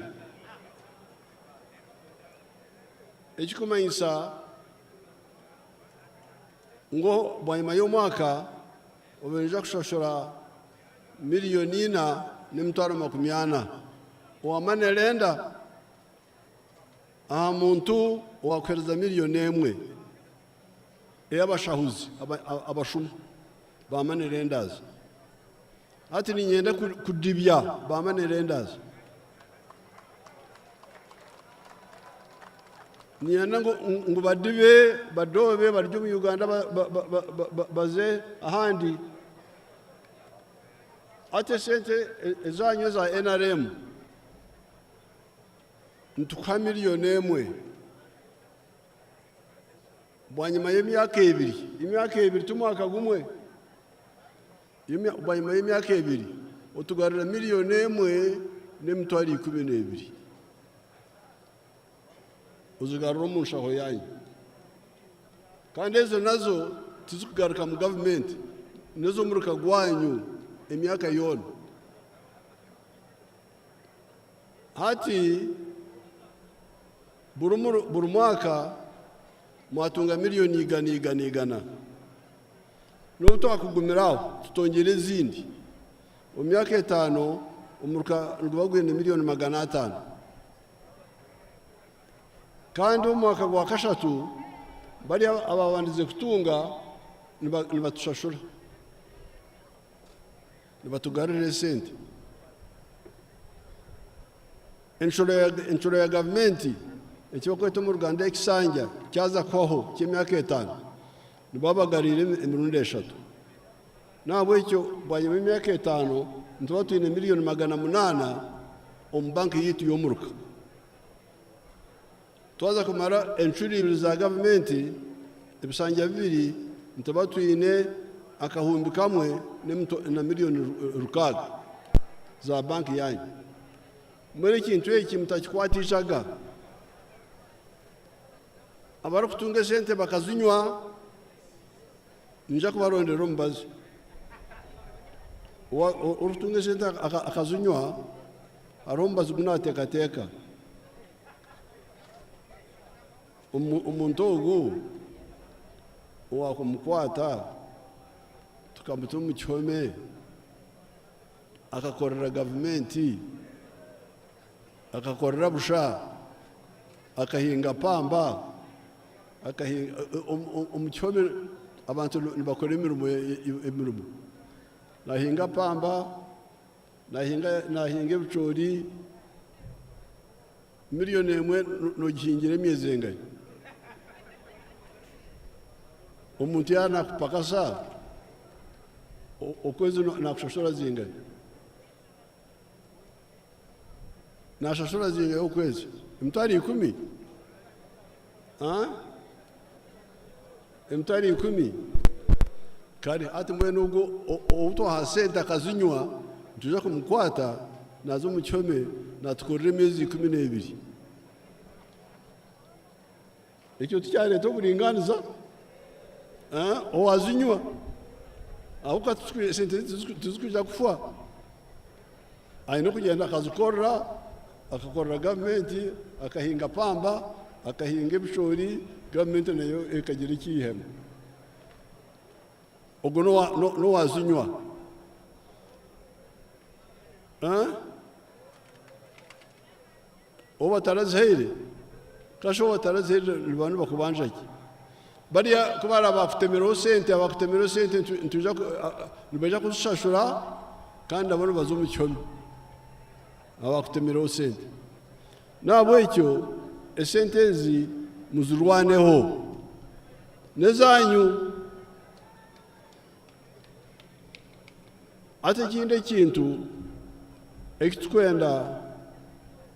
Ekirikumanyisa ngu bwanyima y'omwaka obaire noija kushashura miriyoni ina n'emitwaro 40 owa money lender aha muntu owaakuheereza miriyoni emwe ey'abashahuzi abashuma ba money lenders. Hati niinyenda kudibya ba money lenders. Niinyenda ngu badibe, badoobe barugye omu Uganda baze ahandi. Hati esente ezaanyu eza NRM nitukuha miriyoni emwe. Bwanyima y'emyaka ebiri, emyaka ebiri ti mwaka gumwe, Bwanyima y'emyaka ebiri, otugarura miriyoni emwe n'emitwaro 12, ozigarura omu nshaho yaanyu. Kandi ezo nazo tizikugaruka mu gavumenti, n'ez'omuruka gwanyu emyaka yoona. Hati buri mwaka mwatunga miriyoni igana igana igana. N'obu twakugumira aho tutongyere ezindi, omu myaka etaano omuruka niguba gwine miriyoni 500. Kandi omu mwaka gwa kashatu bari abaabandize kutunga nibatushashura, nibatugarurira esente. Encuro ya gavumenti eki barikweta omu Ruganda ekisanja kyaza kuhwaho ky'emyaka etaano, nibabagariire emirundi eshatu. N'ahabw'ekyo bwanyima y'emyaka etaano nituba twine miriyoni 800 omu banka yaitu y'omuruka. Twaza kumara encuro ibiri za gavumenti, ebishangya bibiri, nituba twine 1000 na miriyoni 600 za banki yaanyu. Mbwenu ekintu eki mutakikwatishaga. Abarikutunga esente bakazinywa, niinyija kubarondera omubazi. Orikutunga esente akazinywa, hariho omubazi ogu naateekateeka. Omuntu ogu owaakumukwata tukamuta omu kihome akakorera gavumenti, akakorera busha, akahinga pamba. Akahinga omu kihome abantu nibakora emirimo emirimo. Nahinga pamba, nahinga nahinga ebicoori, miriyoni emwe nogihingira emyezi engahi? Omuntu yaaba nakupakasa okwezi nakushashura zingahi? Nashashura zingahi okwezi? Emitwaro ikumi? Emitwaro ikumi? Kare hati mbwenu ogwo ou twaha sente akazinywa nitwija kumukwata naaza omu kihome naatukorera emyezi 12. Ekyo tikyareeta oburingaaniza? Owazinywa ahabw'okuba esente tizikwija kufa. Aine kugyenda akazikorera, akakorera gavumenti, akahinga pamba, akahinga ebicoori, gavumenti nayo ekagira eki yaihamu. Ogwo n'owazinywa. Ou batarazihaire, kashi ou batarazihaire nibaba nibakubanja ki? Bariya ku baraba bakutemereho sente, abakutemereho sente nitwija nibaija kuzishashura kandi nabo nibaza omu kihome abakutemereho sente. N'ahabw'ekyo esente ezi muzirwaneho, n'ezaanyu. Hati ekindi ekintu eki turikwenda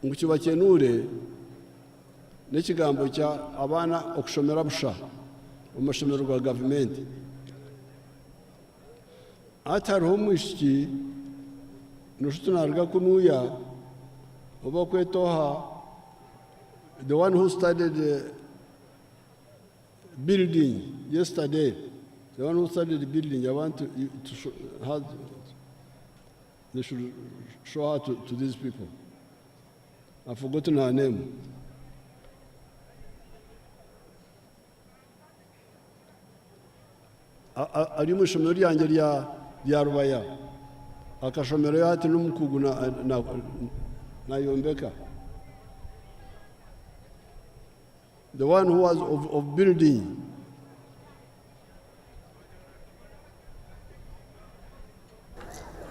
ngu kibakyenuure n'ekigambo kya abaana okushomera busha omu mashomero ga gavumenti. Hati hariho omwishiki noshusha oti naaruga kunuuya ou barikweta oha the one who studied building yesterday, the one who studied building, I want to, to show her, they should show her to these people. I've forgotten her name. Ari omu ishomero ryangye rya Rubaya, akashomerayo hati n'omukugu nayombeka. The one who was of building.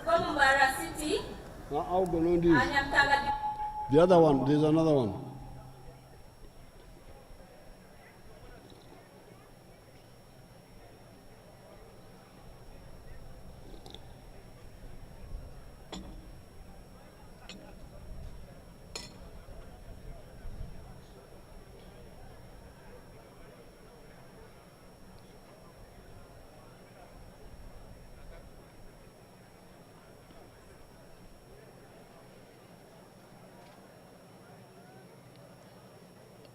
Kuruga omu Mbarara City, Ogwo n'ondiijo. aha Nyamutanga The other one, there's another one.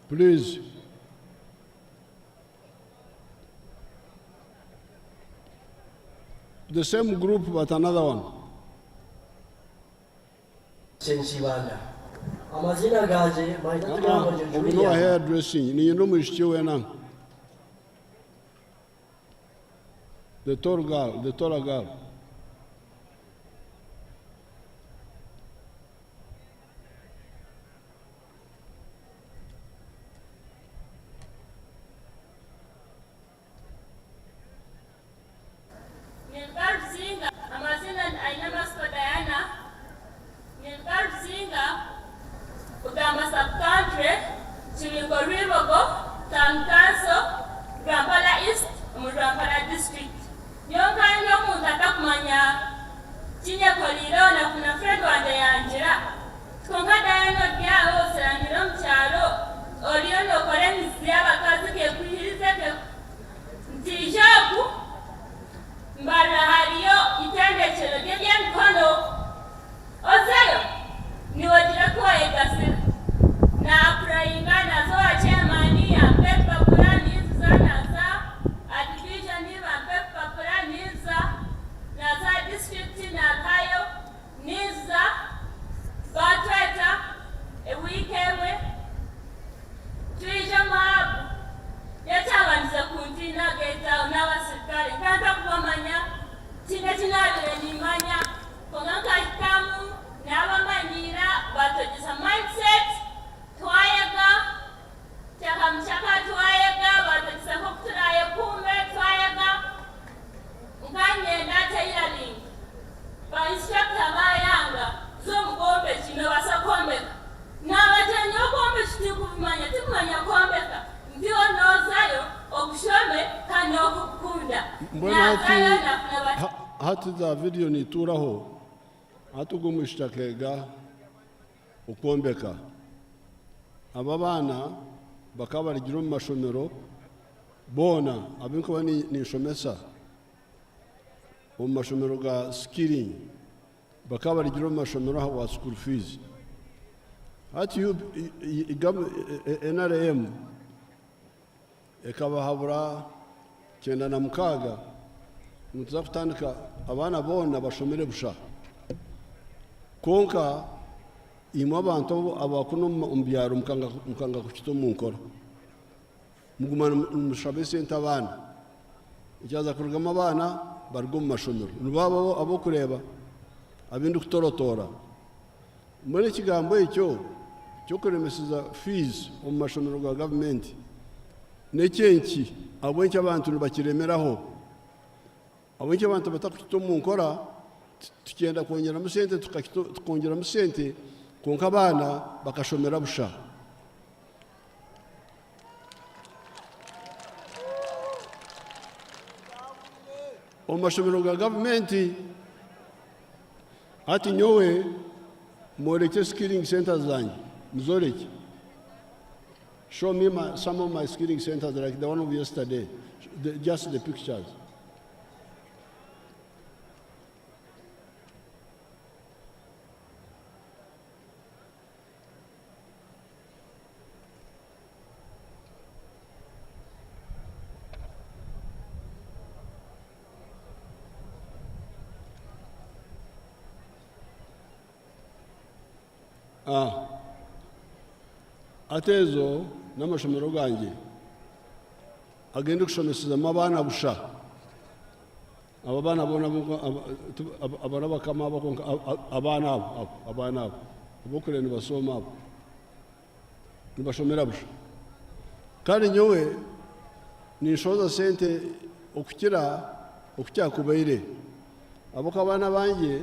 Please. The same group, but another one. Ssenkibanda. Amaziina gangye manyita Turyamuhongyere Ogu Julian. n'owa hair dressing. Niinyenda omwishiki weena. The tall girl, the taller girl. Ninduga Ruzinga, amaziina ni Ainamasiko Diana, ninduga Ruzinga, Bugamba sub-country, Kibingo Rwibogo, Town Council, Rwampara East, omu Rwampara District. Nyowe nkandi omuntu atakumanya kinyekoreireho na friend wangye yangira. Kwonka Diana ori aho osiraniire omu kyaro oriyo nokora emizi y'abakazi kekwihirize ke nti ija oku Mbarara hariyo itendekyero ry'eby'emikono ozeyo niiwe ogire oku wayegasira. Na apurayinga naza owa chairman yampa ebipapura ninziza naza aha division bampa ebipapura ninziza naza aha district nabihayo. Ninza, Hati naazayo na ha- hati za vidiyo niituraho hati ogwo omwishiki akeega okwombeka. Abo abaana bakaba barugire omu mashomero boona abu nkuba ninshomesa omu mashomero ga skilling bakaba barugire omu mashomero ahabwa school fees. Hati NRM ekabahabura 96 ngu nituza kutandika abaana boona bashomere busha. Kwonka imwe abantu abakunu omu byaro mukanga kukita omu nkora. Muguma nimushaba esente abaana. Ekyaza kurugamu abaana baruga omu mashomero. Nibo abo ab'okureeba abu ndikutorotoora. Mbwenu ekigambo ekyo ky'okuremeseza fees omu mashomero ga gavumenti n'ekyenki? Ahabw'enki abantu nibakiremeraho? Ahabw'enki abantu batakukita omu nkora? Tukyenda kwongyeramu sente tukongyeramu sente kwonka abaana bakashomera busha. Omu mashomero ga gavumenti hati nyowe mworekye skilling centers zangye muzorekye. Show me my, some of my skilling centers like the one of yesterday, the, just the pictures. Ah. Hati ezo n'amashomero gangye agu ndikushomesizamu abaana busha. Abo abaana boona abari abakama abo kwonka abaana abo abo abaana abo ab'okureeba nibashooma abo nibashomera busha. Kandi nyowe ninshohoza sente okukira oku kyakubaire ahabw'okuba abaana abangye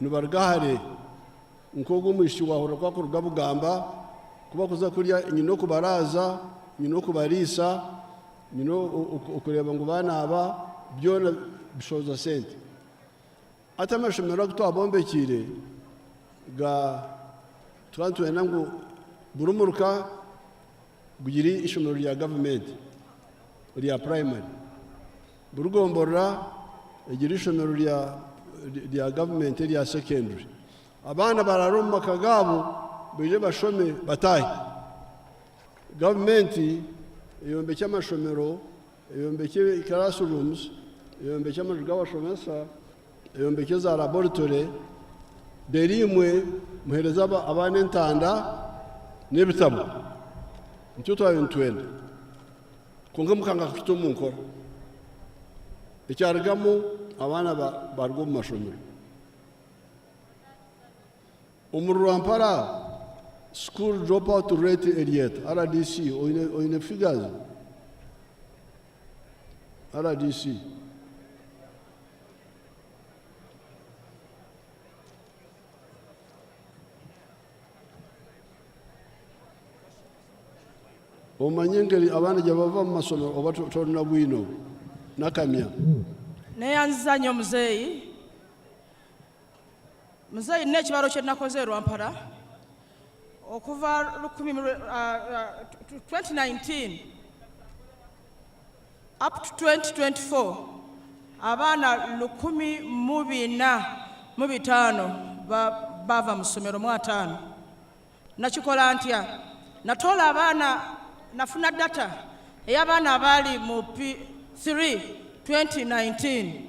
nibaruga hare. Nk'ogu omwishiki waahurira ku arikuruga Bugamba, ku barikuza kurya nyine okubaraaza, nyine okubariisa, nyine okureeba ngu baanaaba, byona bishohoza sente. Hati amashomero agu twabombekiire ga tukaba nitwenda ngu buri muruka gugire eishomero rya gavumenti erya purayimari. Buri gomborora egire eishomero rya gavumenti erya secondary. Abaana baraare omu maka gaabo baije bashome bataahe. Gavumenti eyombekye amashomero, eyombekye classrooms, eyombekye amaju g'abashomesa, eyombekye za laboratory, reero imwe muheereze abaana entanda n'ebitabo. Nikyo twabaire nitwenda. Kwonka mukanga kukita omu nkora. Ekyarugamu abaana baruga omu mashomero. Omuri Rwampara school drop out rate eri eta? RDC oine figures? RDC. Omanye engeri abaana gye bava mu masomero oba tolina bwino nakamya. Neyanziza nnyo muzeeyi. Muzeeyi nina ekibalo kye nakoze e Rwampara okuva 2019 up to 2024 abaana 1405 baava mu ssomero mu ataano. Nakikola ntya? Natoola abaana, nafuna data ey'abaana abaali mu P3 2019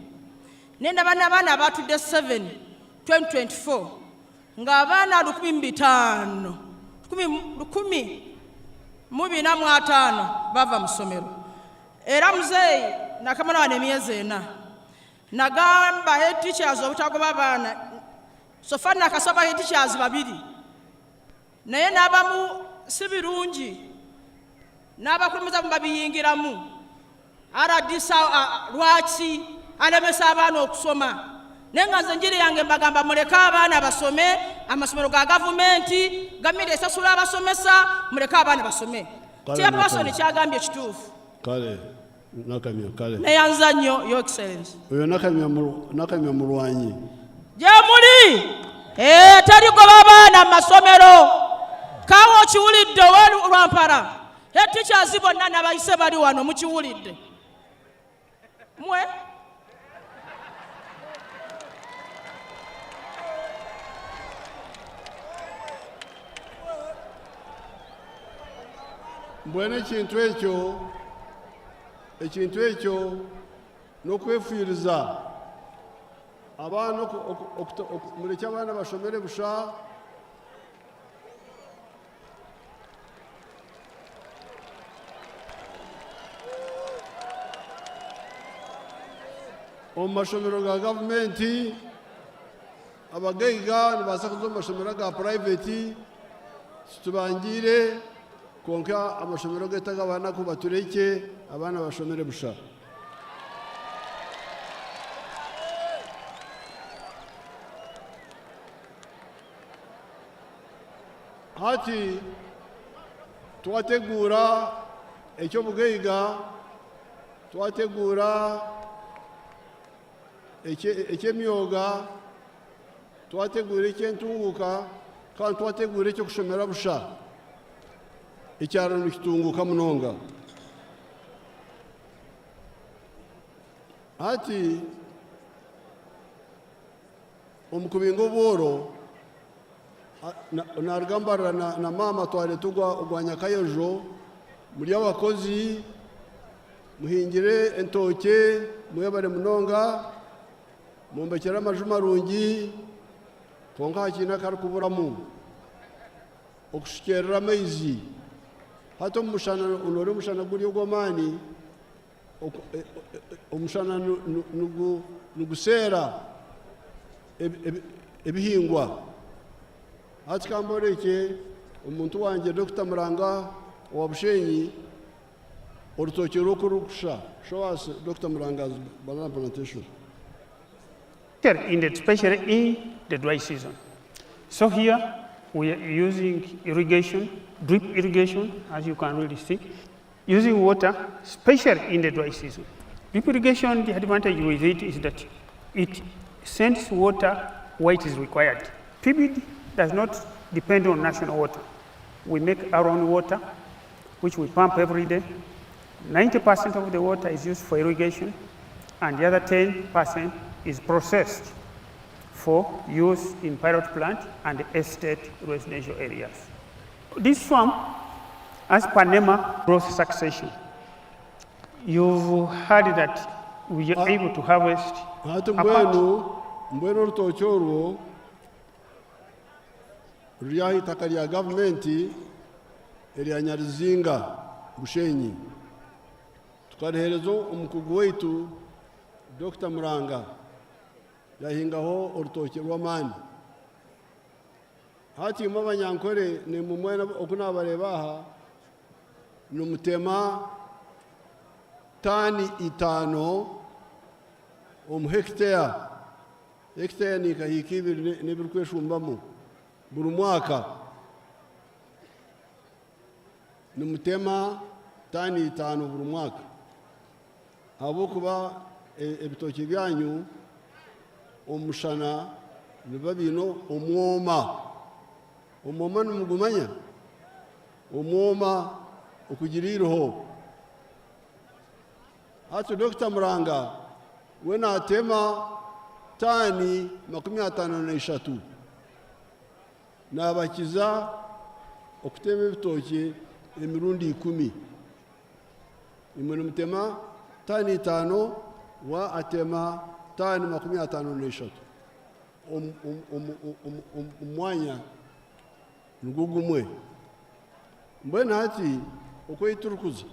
ne ndaba n'abaana abaatudde 7 2024 ng'abaana 1005, 1405 baava mu ssomero. Era muzeeyi nakamala wano emyezi ena nagamba head teachers obutagoba baana. So far nakasaba head teachers babiri naye n'abamu si birungi n'abakulembeze abamu babiyingiramu. RDC lwaki alemesa abaana okusoma? Naye nga nze enjiri yange mbagamba muleke abaana basome, amasomero ga gavumenti, gavumenti esasula abasomesa, muleke abaana basome. Kale Chairperson Nathan. kyagambye kituufu. Kale. Nakamya kale. Neyanza nnyo Your Excellency. Oyo Nakamya Nakamya murwanyi. Gyemuli eh, teri goba baana mu masomero. Kaawa okiwulidde owe Rwampara. Head teachers bonna n'abayise bali wano mukiwulidde. Mwe Mbwenu ekintu ekyo ekintu ekyo n'okwefiiriza abaana murekye abaana bashomere busha. Omu mashomero ga gavumenti, abagaiga nibabaasa kuza omu mashomero aga purayiveti, titubangiire, kwonka amashomero gaitu ag'abanaku baturekye abaana bashomere busha. Hati twateguura eky'obugaiga, twateguura eky'emyoga, twateguura eky'entunguuka kandi twateguura eky'okushomera busha. Ekyaro nikitunguuka munonga. Hati Omu kubinga obworo, naruga Mbarara na maama twareeta ogwa Nyakayojo, muri abakozi, muhingire entookye, mwebare munonga, mwombekyere amaju marungi, kwonka hakiine akarikuburamu, okushukyerera amaizi. Hati omu mushana, noreeba omushana guri ogw'amaani, Omushana niguseera ebihingwa. Hati ka mborekye omuntu wangye Dokita Muranga owa Bushenyi orutookye rwe oku rurikushusha. Show us Dokita Muranga's banana plantation. In the, especially in the dry season. So here we are using irrigation, drip irrigation, as you can really see, using water, especially in the dry season. Drip irrigation, the advantage with it is that it sends water where it is required. PBD does not depend on national water. We make our own water, which we pump every day. 90% of the water is used for irrigation, and the other 10% is processed for use in pilot plant and estate residential areas. This farm, as per NEMA growth succession, you've heard that we are able to harvest Hati mbwenu mbwenu orutookye orwo ruri aha itaka rya gavumenti erya Nyaruzinga Bushenyi. Tukariheereza omukugu waitu Dokita Muranga yahingaho orutookye rw'amaani. Hati imwe Abanyankore naimwe mwena oku naabareeba aha, nimutema taani itaano omu hekiteya. Hekiteya ni nka hiika ibiri n'ebirikweshumbamu buri mwaka. Nimutema taani itaano buri mwaka ahabw'okuba ebitookye byanyu omu mushana nibiba biine omwoma. Omwoma nimugumanya? Omwoma okugira eiriho. Hati Dokita Muranga we naatema taani 53. Naabakiza okutema ebitookye emirundi ikumi. Imwe nimutema taani itaano, we atema taani 53 omu mwanya nigwo gumwe. Mbwenu hati oku ei turikuza,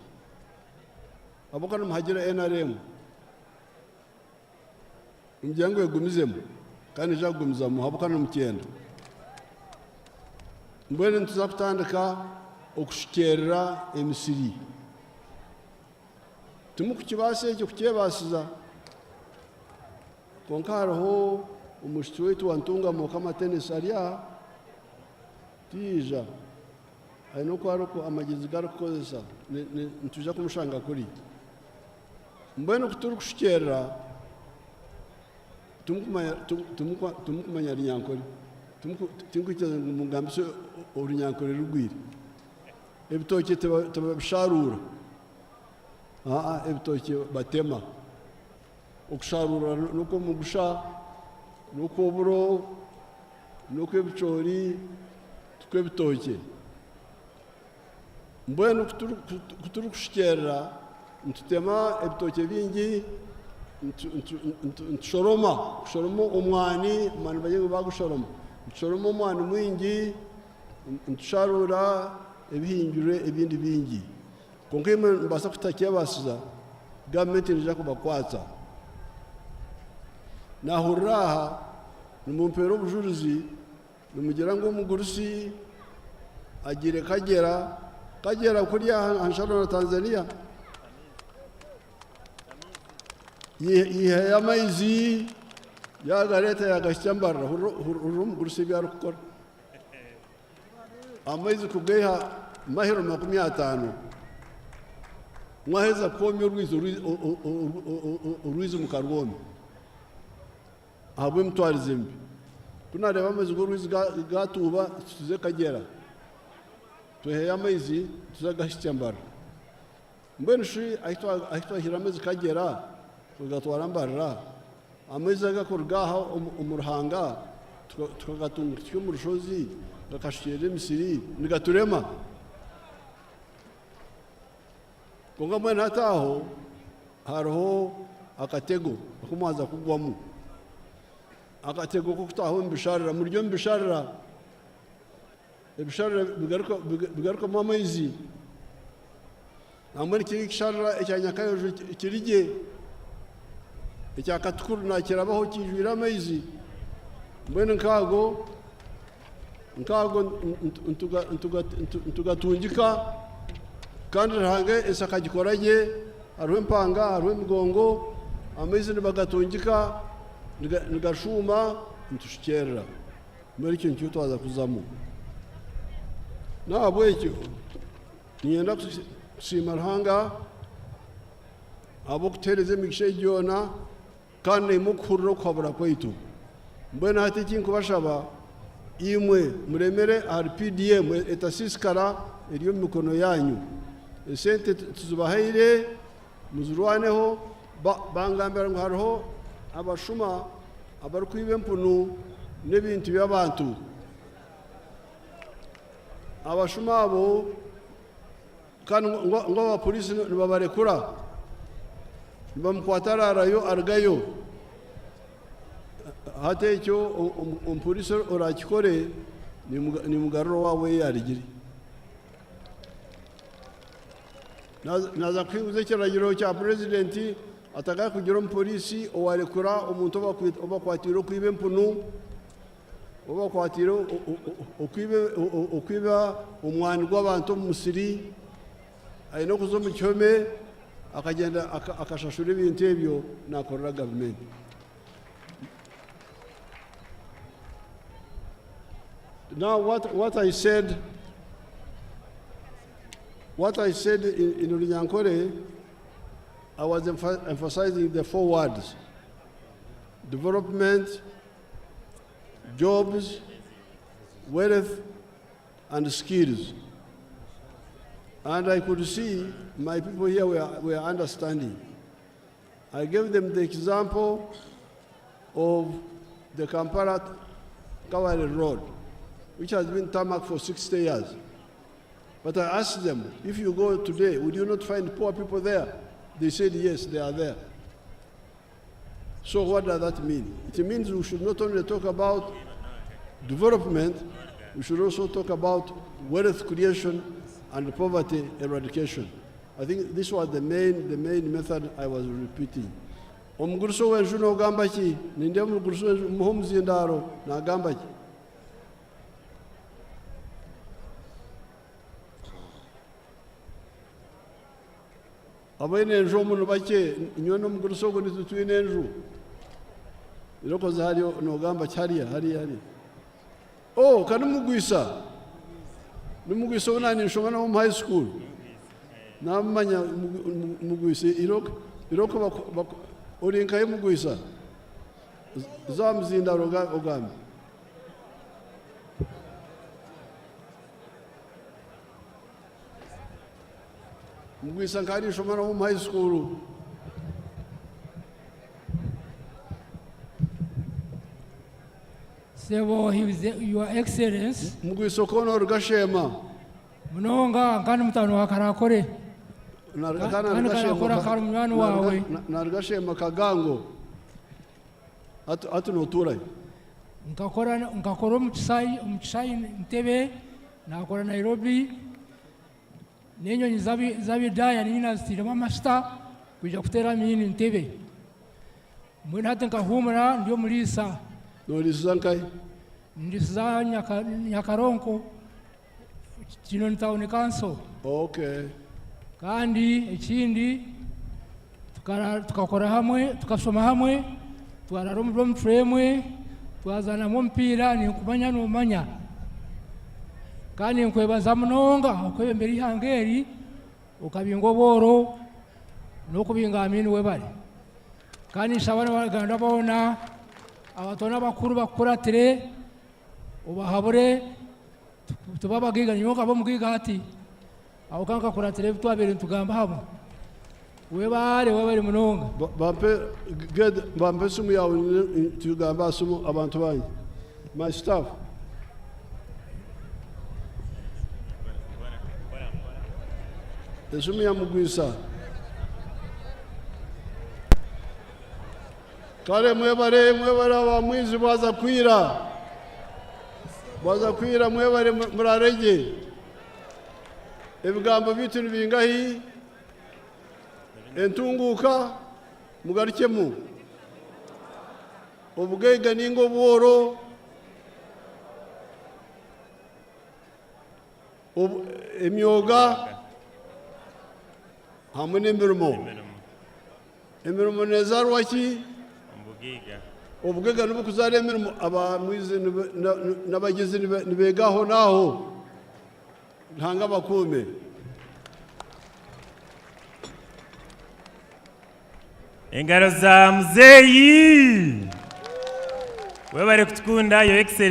ahabw'okuba nimuhagira NRM, Nimugira ngu egumizemu, kandi neija kugumizamu ahabw'okuba nimukyenda. Mbwenu nituza kutandika okushukyerera emisiri. Timukukibaasa ekyo kukyebaasiza, kwonka hariho omwishiki waitu wa Ntungamo Mukama Tennis ari aha, tiyaija, aine oku arikuba amagyezi gu arikukozesa, nitwija kumushanga kuri. Mbwenu ku turikushukyerera Timukumanya Runyankore. Tinkwikiriza ngu mungambise Orunyankore rugwire. Ebitookye tibabisharuura. Aa, ebitookye batema. Okusharuura n'okw'omugusha, n'okw'oburo, n'okw'ebicoori, tikw'ebitookye. Mbwenu ku turikushukyerera nitutema ebitookye bingi, nitushoroma, kushoroma omwani, omwani bari bagushoroma, nitushoroma omwani mwingi, nitusharuura ebihingirwe ebindi bingi. Kwonka imwe nimubaasa kutakyebaasiza, gavumenti neija kubakwatsa. Naahurira aha nimumpeera obujurizi Nimugira ngu omugurusi agiire Kagyera, Kagyera kuri aha nsharo na Tanzania, yaihayo amaizi yaagareeta yaagahitsya Mbarara. Hurira omugurusi ebi arikukora. Amaizi kugaiha mahiro 50, mwaheza kwomya orwizi, orwizi mukarwomya. Ahabw'emitwarize mibi. Ku naareeba amaizi g'orwizi gaatuuba, tuze Kagyera tweheyo amaizi tuze gahitsya Mbarara. Mbwenu shi ahu twaihire amaizi Kagyera tukagatwara Mbarara, amaizi agakuruga aha omu ruhanga tukagatungutsya omu rushozi gakashukyerera emisiri nigaturema? Kwonka mbwenu hati aho hariho akatego aku mwaza kugwamu. Akatego k'okutaaha omu bisharira. Muri omu bisharira, ebisharira bigarukamu amaizi. Nambwenu kiri ekisharira ekya Nyakayojo kiri gye, ekya Katukuru naakirabaho kiijwire amaizi. Mbwenu nk'ago Nk'ago nitugatungika kandi Ruhanga ensi akagikora gye, hariho empanga, hariho emigongo, amaizi nibagatungika nigashuuma nitushukyerera. Mbwenu ekyo nikyo twaza kuzamu. N'ahabw'ekyo niinyenda kusiima Ruhanga ahabw'okutuheereza emigisha egi yoona. Kandi naimwe okuhurira okuhabura kwaitu. Mbwenu hati eki nkubashaba, imwe muremere ahari PDM etasiisikara eri omu mikono yaanyu. Esente tuzibahaire muzirwaneho. Bangambira ngu hariho abashuma abarikwiba empunu n'ebintu by'abantu. Abashuma abo Kandi ngu abapoliisi nibabarekura, nibamukwata araarayo arugayo. Hati ekyo omupoliisi oraakikore nimugarura owaabo ei yaarugire. Naaza kuhinguza ekiragiro kya purezidenti atagaruka kugira omupoliisi owaarekura omuntu ou bakwatiire okwiba empunu. Obu bakwatiire okwiba omwani gw'abantu omu musiri, aine okuza omu kihome akagyenda akashashura ebintu ebyo naakorera gavumenti. Now what, what I said, what I said in, in Runyankore, I was emphasizing the four words: development, jobs, wealth, and skills. And I could see my people here were, were understanding. I gave them the example of the Kampala Kabale Road, which has been tarmac for 60 years. But I asked them, if you go today, would you not find poor people there? They said, yes, they are there. So what does that mean? It means we should not only talk about development, we should also talk about wealth creation and poverty eradication. I think this was the main, the main method I was repeating. Omugurusi ow'enju n'ogamba ki? Nindeeba omugurusi w'enju muhe omuzindaaro naagamba ki? Abaine enju omu ni bakye, nyowe n'omugurusi ogu nitwe twine enju. Irokoze hariya noogamba ki hariya hariya hariya. Oh, ka nimugwisa! Nimugwisa ou naaba ninshoma nawe omu high school. Naamumanya Mugwisa. Iroka. Irooko ori nkahi Mugwisa? Za aha muzindaaro ogambe. Mugwisa nkaba ninshoma nawe omu high school. Sebo Your Excellence. Mugwisa okaba noruga Sheema. Munonga kandi mutano wa Karakore. Kandi Karakore akaba ari munywani wawe. Naruga Sheema Kagango. Hati notuura hi? Nkakora nkakora omu kisaayi omu kisaayi Ntebe, naakora Nairobi, n'enyonyi z'abidaaya niinye naazitairemu amasita kwija kuteera amiini Ntebe. Mbwenu hati nkahuumura ndi omuriisa. Nooriisiza nkahi? Ndisiza Nyakaronko, Kinoni Town Council. Okay. Kandi ekindi tukakora hamwe, tukashoma hamwe, twarara omu dormitory emwe, twazaanamu omupiira, ninkumanya noomanya. Kandi ninkwebaza munonga okwebembera eihanga eri, okabinga obworo n'okubinga Amin webare. Kandi ninshaba n'abanyarwanda boona, abato n'abakuru bakukuratire, obahabure, tube abagaiga, nyowe nkaba omugaiga hati. Aho ka nkakuratira ebi twabaire nitugamba hamwe. Webare, webare munonga. Bampe Ged, bampe esimu yaawe tugambe aha simu abantu bangye. My staff. Esimu ya Mugwisa. Kare mwebare, mwebare aba mwizi bwaza kwira. Bwaza kwira mwebare murare gye. Ebigambo byaitu ni bingahi? Entunguuka mugarukyemu. Obugaiga ninga obworo, emyoga hamwe n'emirimo. Emirimo nezaarwa ki? Obugaiga nibukuzaara emirimo. Abamwizi n'abagyezi nibeega aho n'aho. Ruhanga abakuume. Engaro za muzeeyi. Webare kutukunda your excellence.